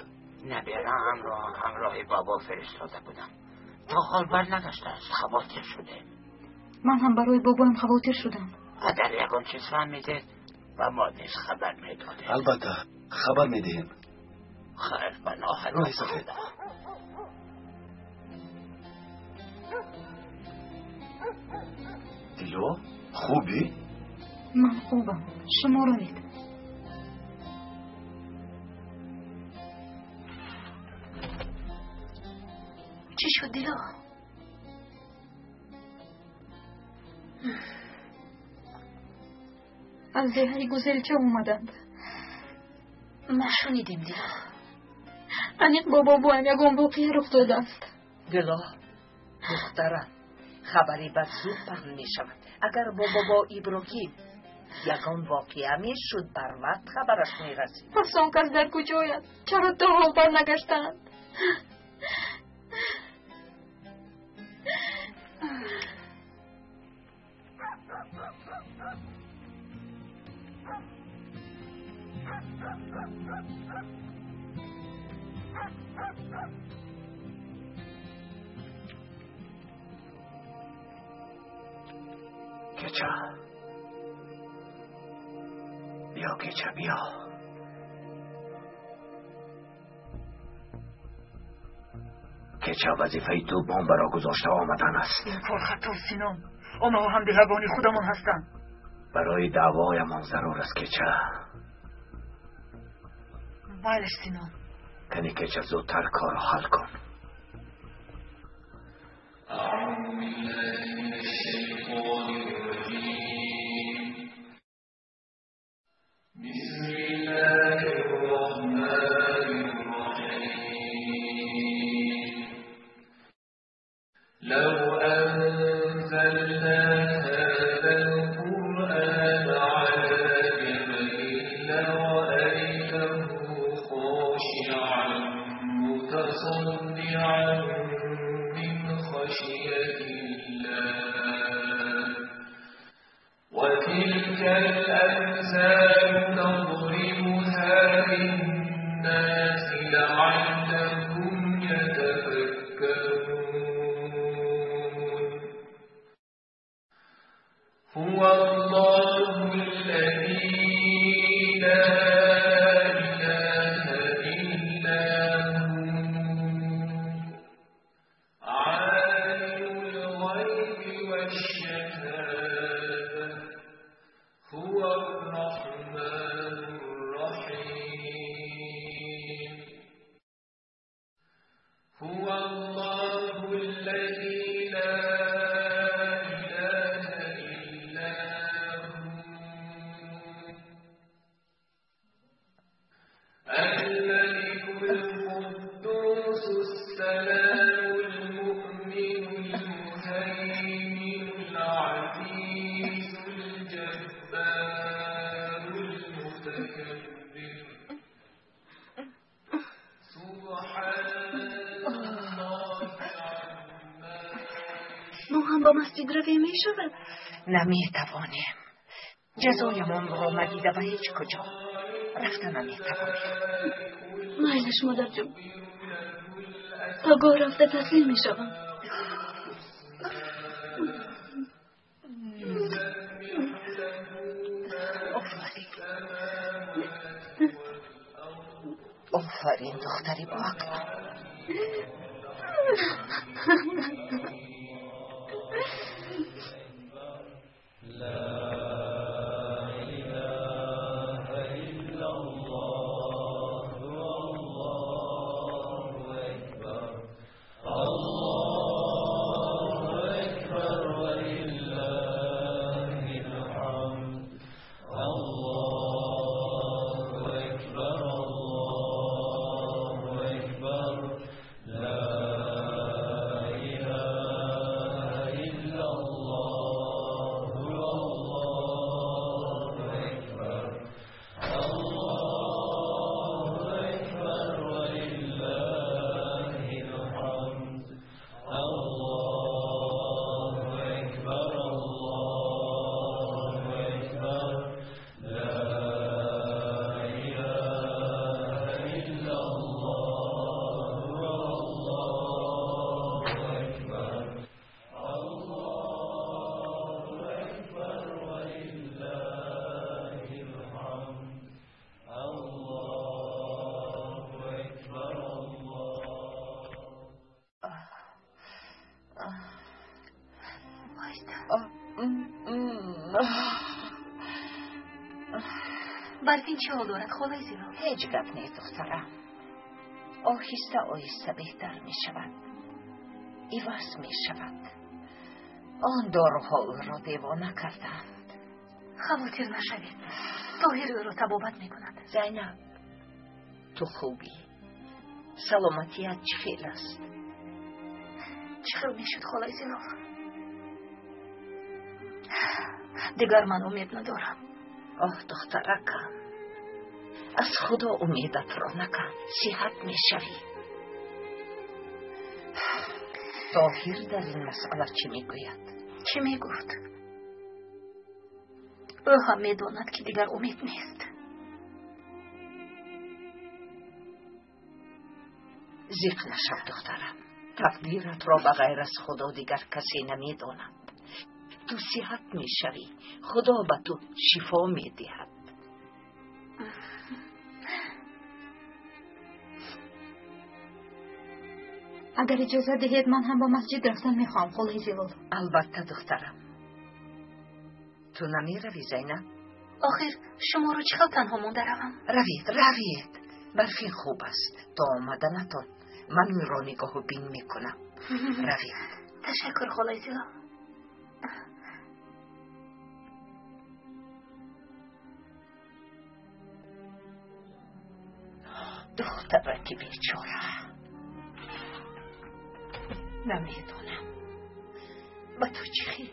Набераамро ҳамроҳи бобо фиристода будам. То ҳол барнагаштааст, хавотир шудем. Ман ҳам барои бобоям хавотир шудам. Агар ягон чиз фаҳмидед, ба мо низ хабар медодед. Албатта, хабар медиҳем. Хайр, паноҳ. Роҳи сафед. Дило, хубӣ? Ман хубам. Шумо равед. Чӣ шуд, Дило? Аз деҳаи Гузелча омаданд. Мо шунидем, Дило. Аниқ бо бобоям ягон воқеа рух додааст. Дило, духтарам, хабари бад зуд паҳн мешавад. Агар бо бобо Иброҳим ягон воқеа мешуд, барвақт хабараш мерасид. Пас он кас дар куҷояд? Чаро то ҳол барнагаштаанд? Кеча, биё, Кеча, биё. Кеча, вазифаи ту бомбаро гузошта омадан аст. Ин кор хато, Синон. Онҳо ҳам деҳагони худамон ҳастанд. Барои даъвоямон зарур аст, Кеча. Майлаш, Синон. Кани, Кеча, зудтар корро ҳал кун. Мо ҳам ба масҷид равем, мешавад? Наметавонем. Ҷазоямонро надида ба ҳеҷ куҷо рафта наметавонем. Майлаш, модарҷон, пагоҳ рафта таслим мешавам. Офарин, офарин, духтари боақлам. Барфин чӣ ҳол дорад, холаи Зилол? Ҳеҷ гап нест, духтарам. Оҳиста оҳиста беҳтар мешавад, иваз мешавад. Он доруҳо ӯро девона карданд. Хавотир нашавед, Тоҳир ӯро табобат мекунад. Зайнаб, ту хубӣ? Саломатият чӣ хел аст? Чӣ хел мешуд, холаи Зилол? Дигар ман умед надорам. Оҳ, духтаракам, аз Худо умедатро накан, сиҳат мешавӣ. Тоҳир дар ин масъала чӣ мегӯяд? Чӣ мегуфт? Ӯ ҳам медонад, ки дигар умед нест. Зиқ нашав, духтарам. Тақдиратро ба ғайр аз Худо дигар касе намедонад. Ту сиҳат мешавӣ, Худо ба ту шифо медиҳад. Агар иҷозат диҳед, ман ҳам ба масҷид рафтан мехоҳам, холаи Зилол. Албатта, духтарам. Ту намеравӣ, Зайнаб? Охир шуморо чӣ хел танҳо монда равам? Равед, равед. Барфин хуб аст. То омаданатон ман ӯро нигоҳу бин мекунам. Равед. Ташаккур, холаи Зилол. Духтараки бечора. Намедонам ба ту чӣ хел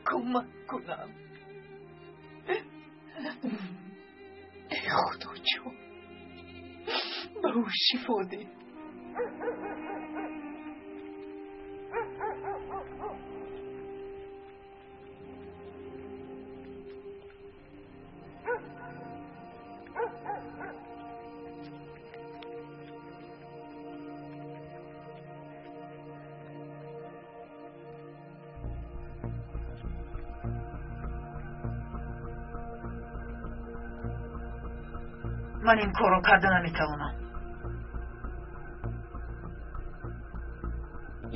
кӯмак кунам. Эй Худоҷон, ба ӯ шифо деҳ. Ман ин корро карда наметавонам.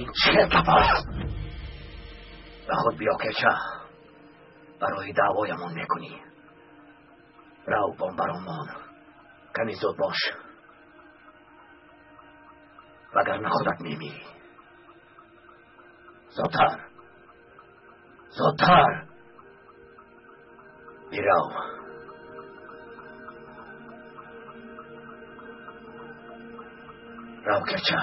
Ин чӣ гап аст? Ба худ биё, кеча. Барои даъвоямон мекунӣ. Рав бомбаромон, ками зуд бош, вагарна худат мемирӣ. Зудтар, зудтар бирав. Рав, кеча.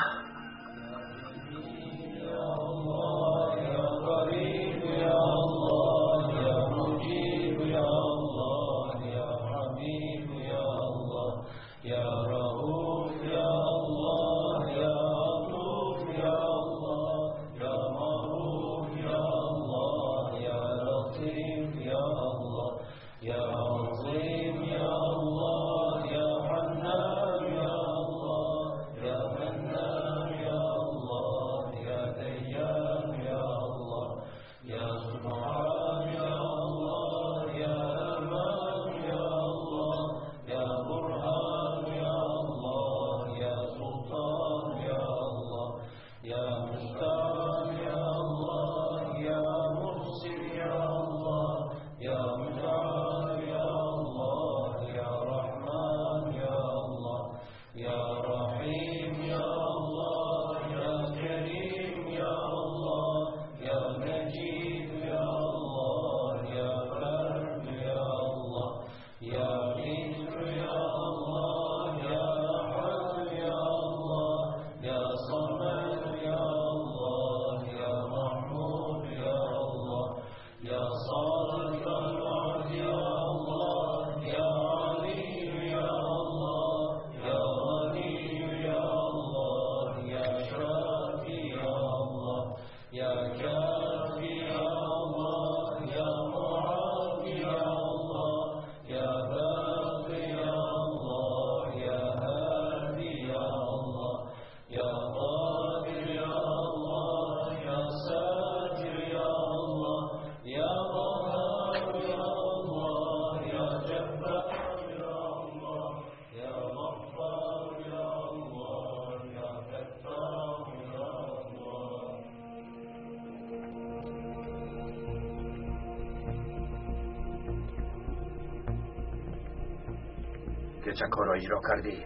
Кеча корро иҷро кардӣ?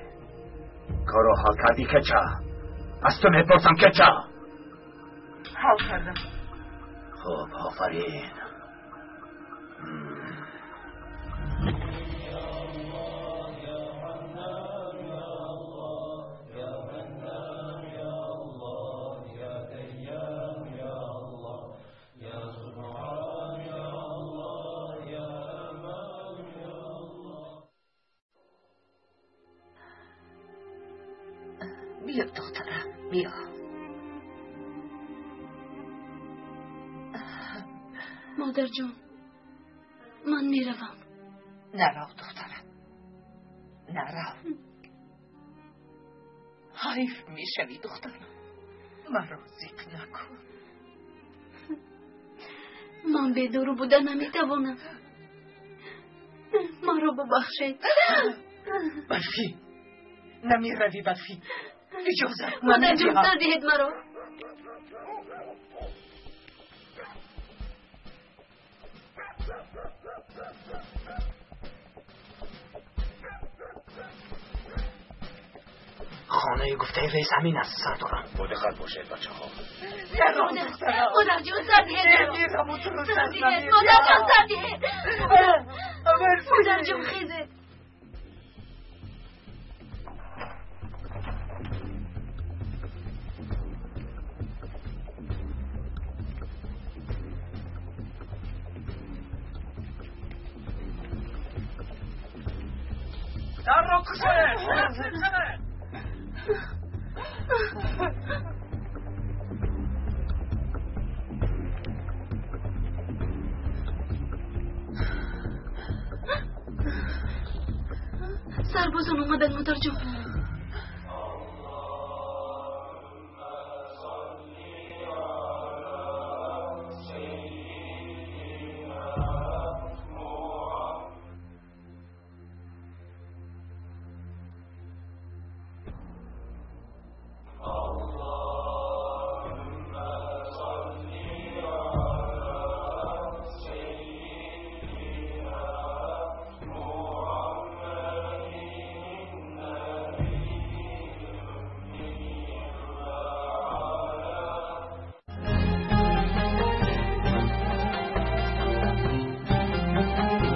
Корро ҳал кардӣ, кеча? Аз ту мепурсам, кеча? Ҳал кардам. Хуб, офарин. Биё, духтарам, биё. Модарҷон, ман меравам. Нарав, духтарам, нарав. Ҳайф мешавӣ, духтарам. Маро зиқ накун. Ман бедору буда наметавонам. Маро бубахшед. Барфӣ, намеравӣ, Барфӣ. Иҷозат Модарҷон, сар диҳед маро. Хонаи гуфтаи раис ҳамин аст, сардорам. Бо диққат бошед, бачаҳо. Модарҷон, сар диҳед. Модарҷон, сар диҳед. Модарҷон, хезед. Дарро кушоед! Сарбозон омаданд, модарҷон.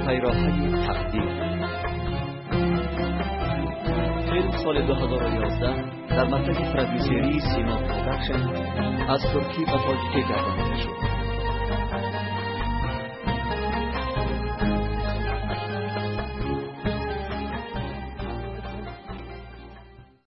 Пайроҳаи тақдир. Филм соли 2011 дар маркази продюсерии Сино Продакшн аз туркӣ ба тоҷикӣ гардонида шуд.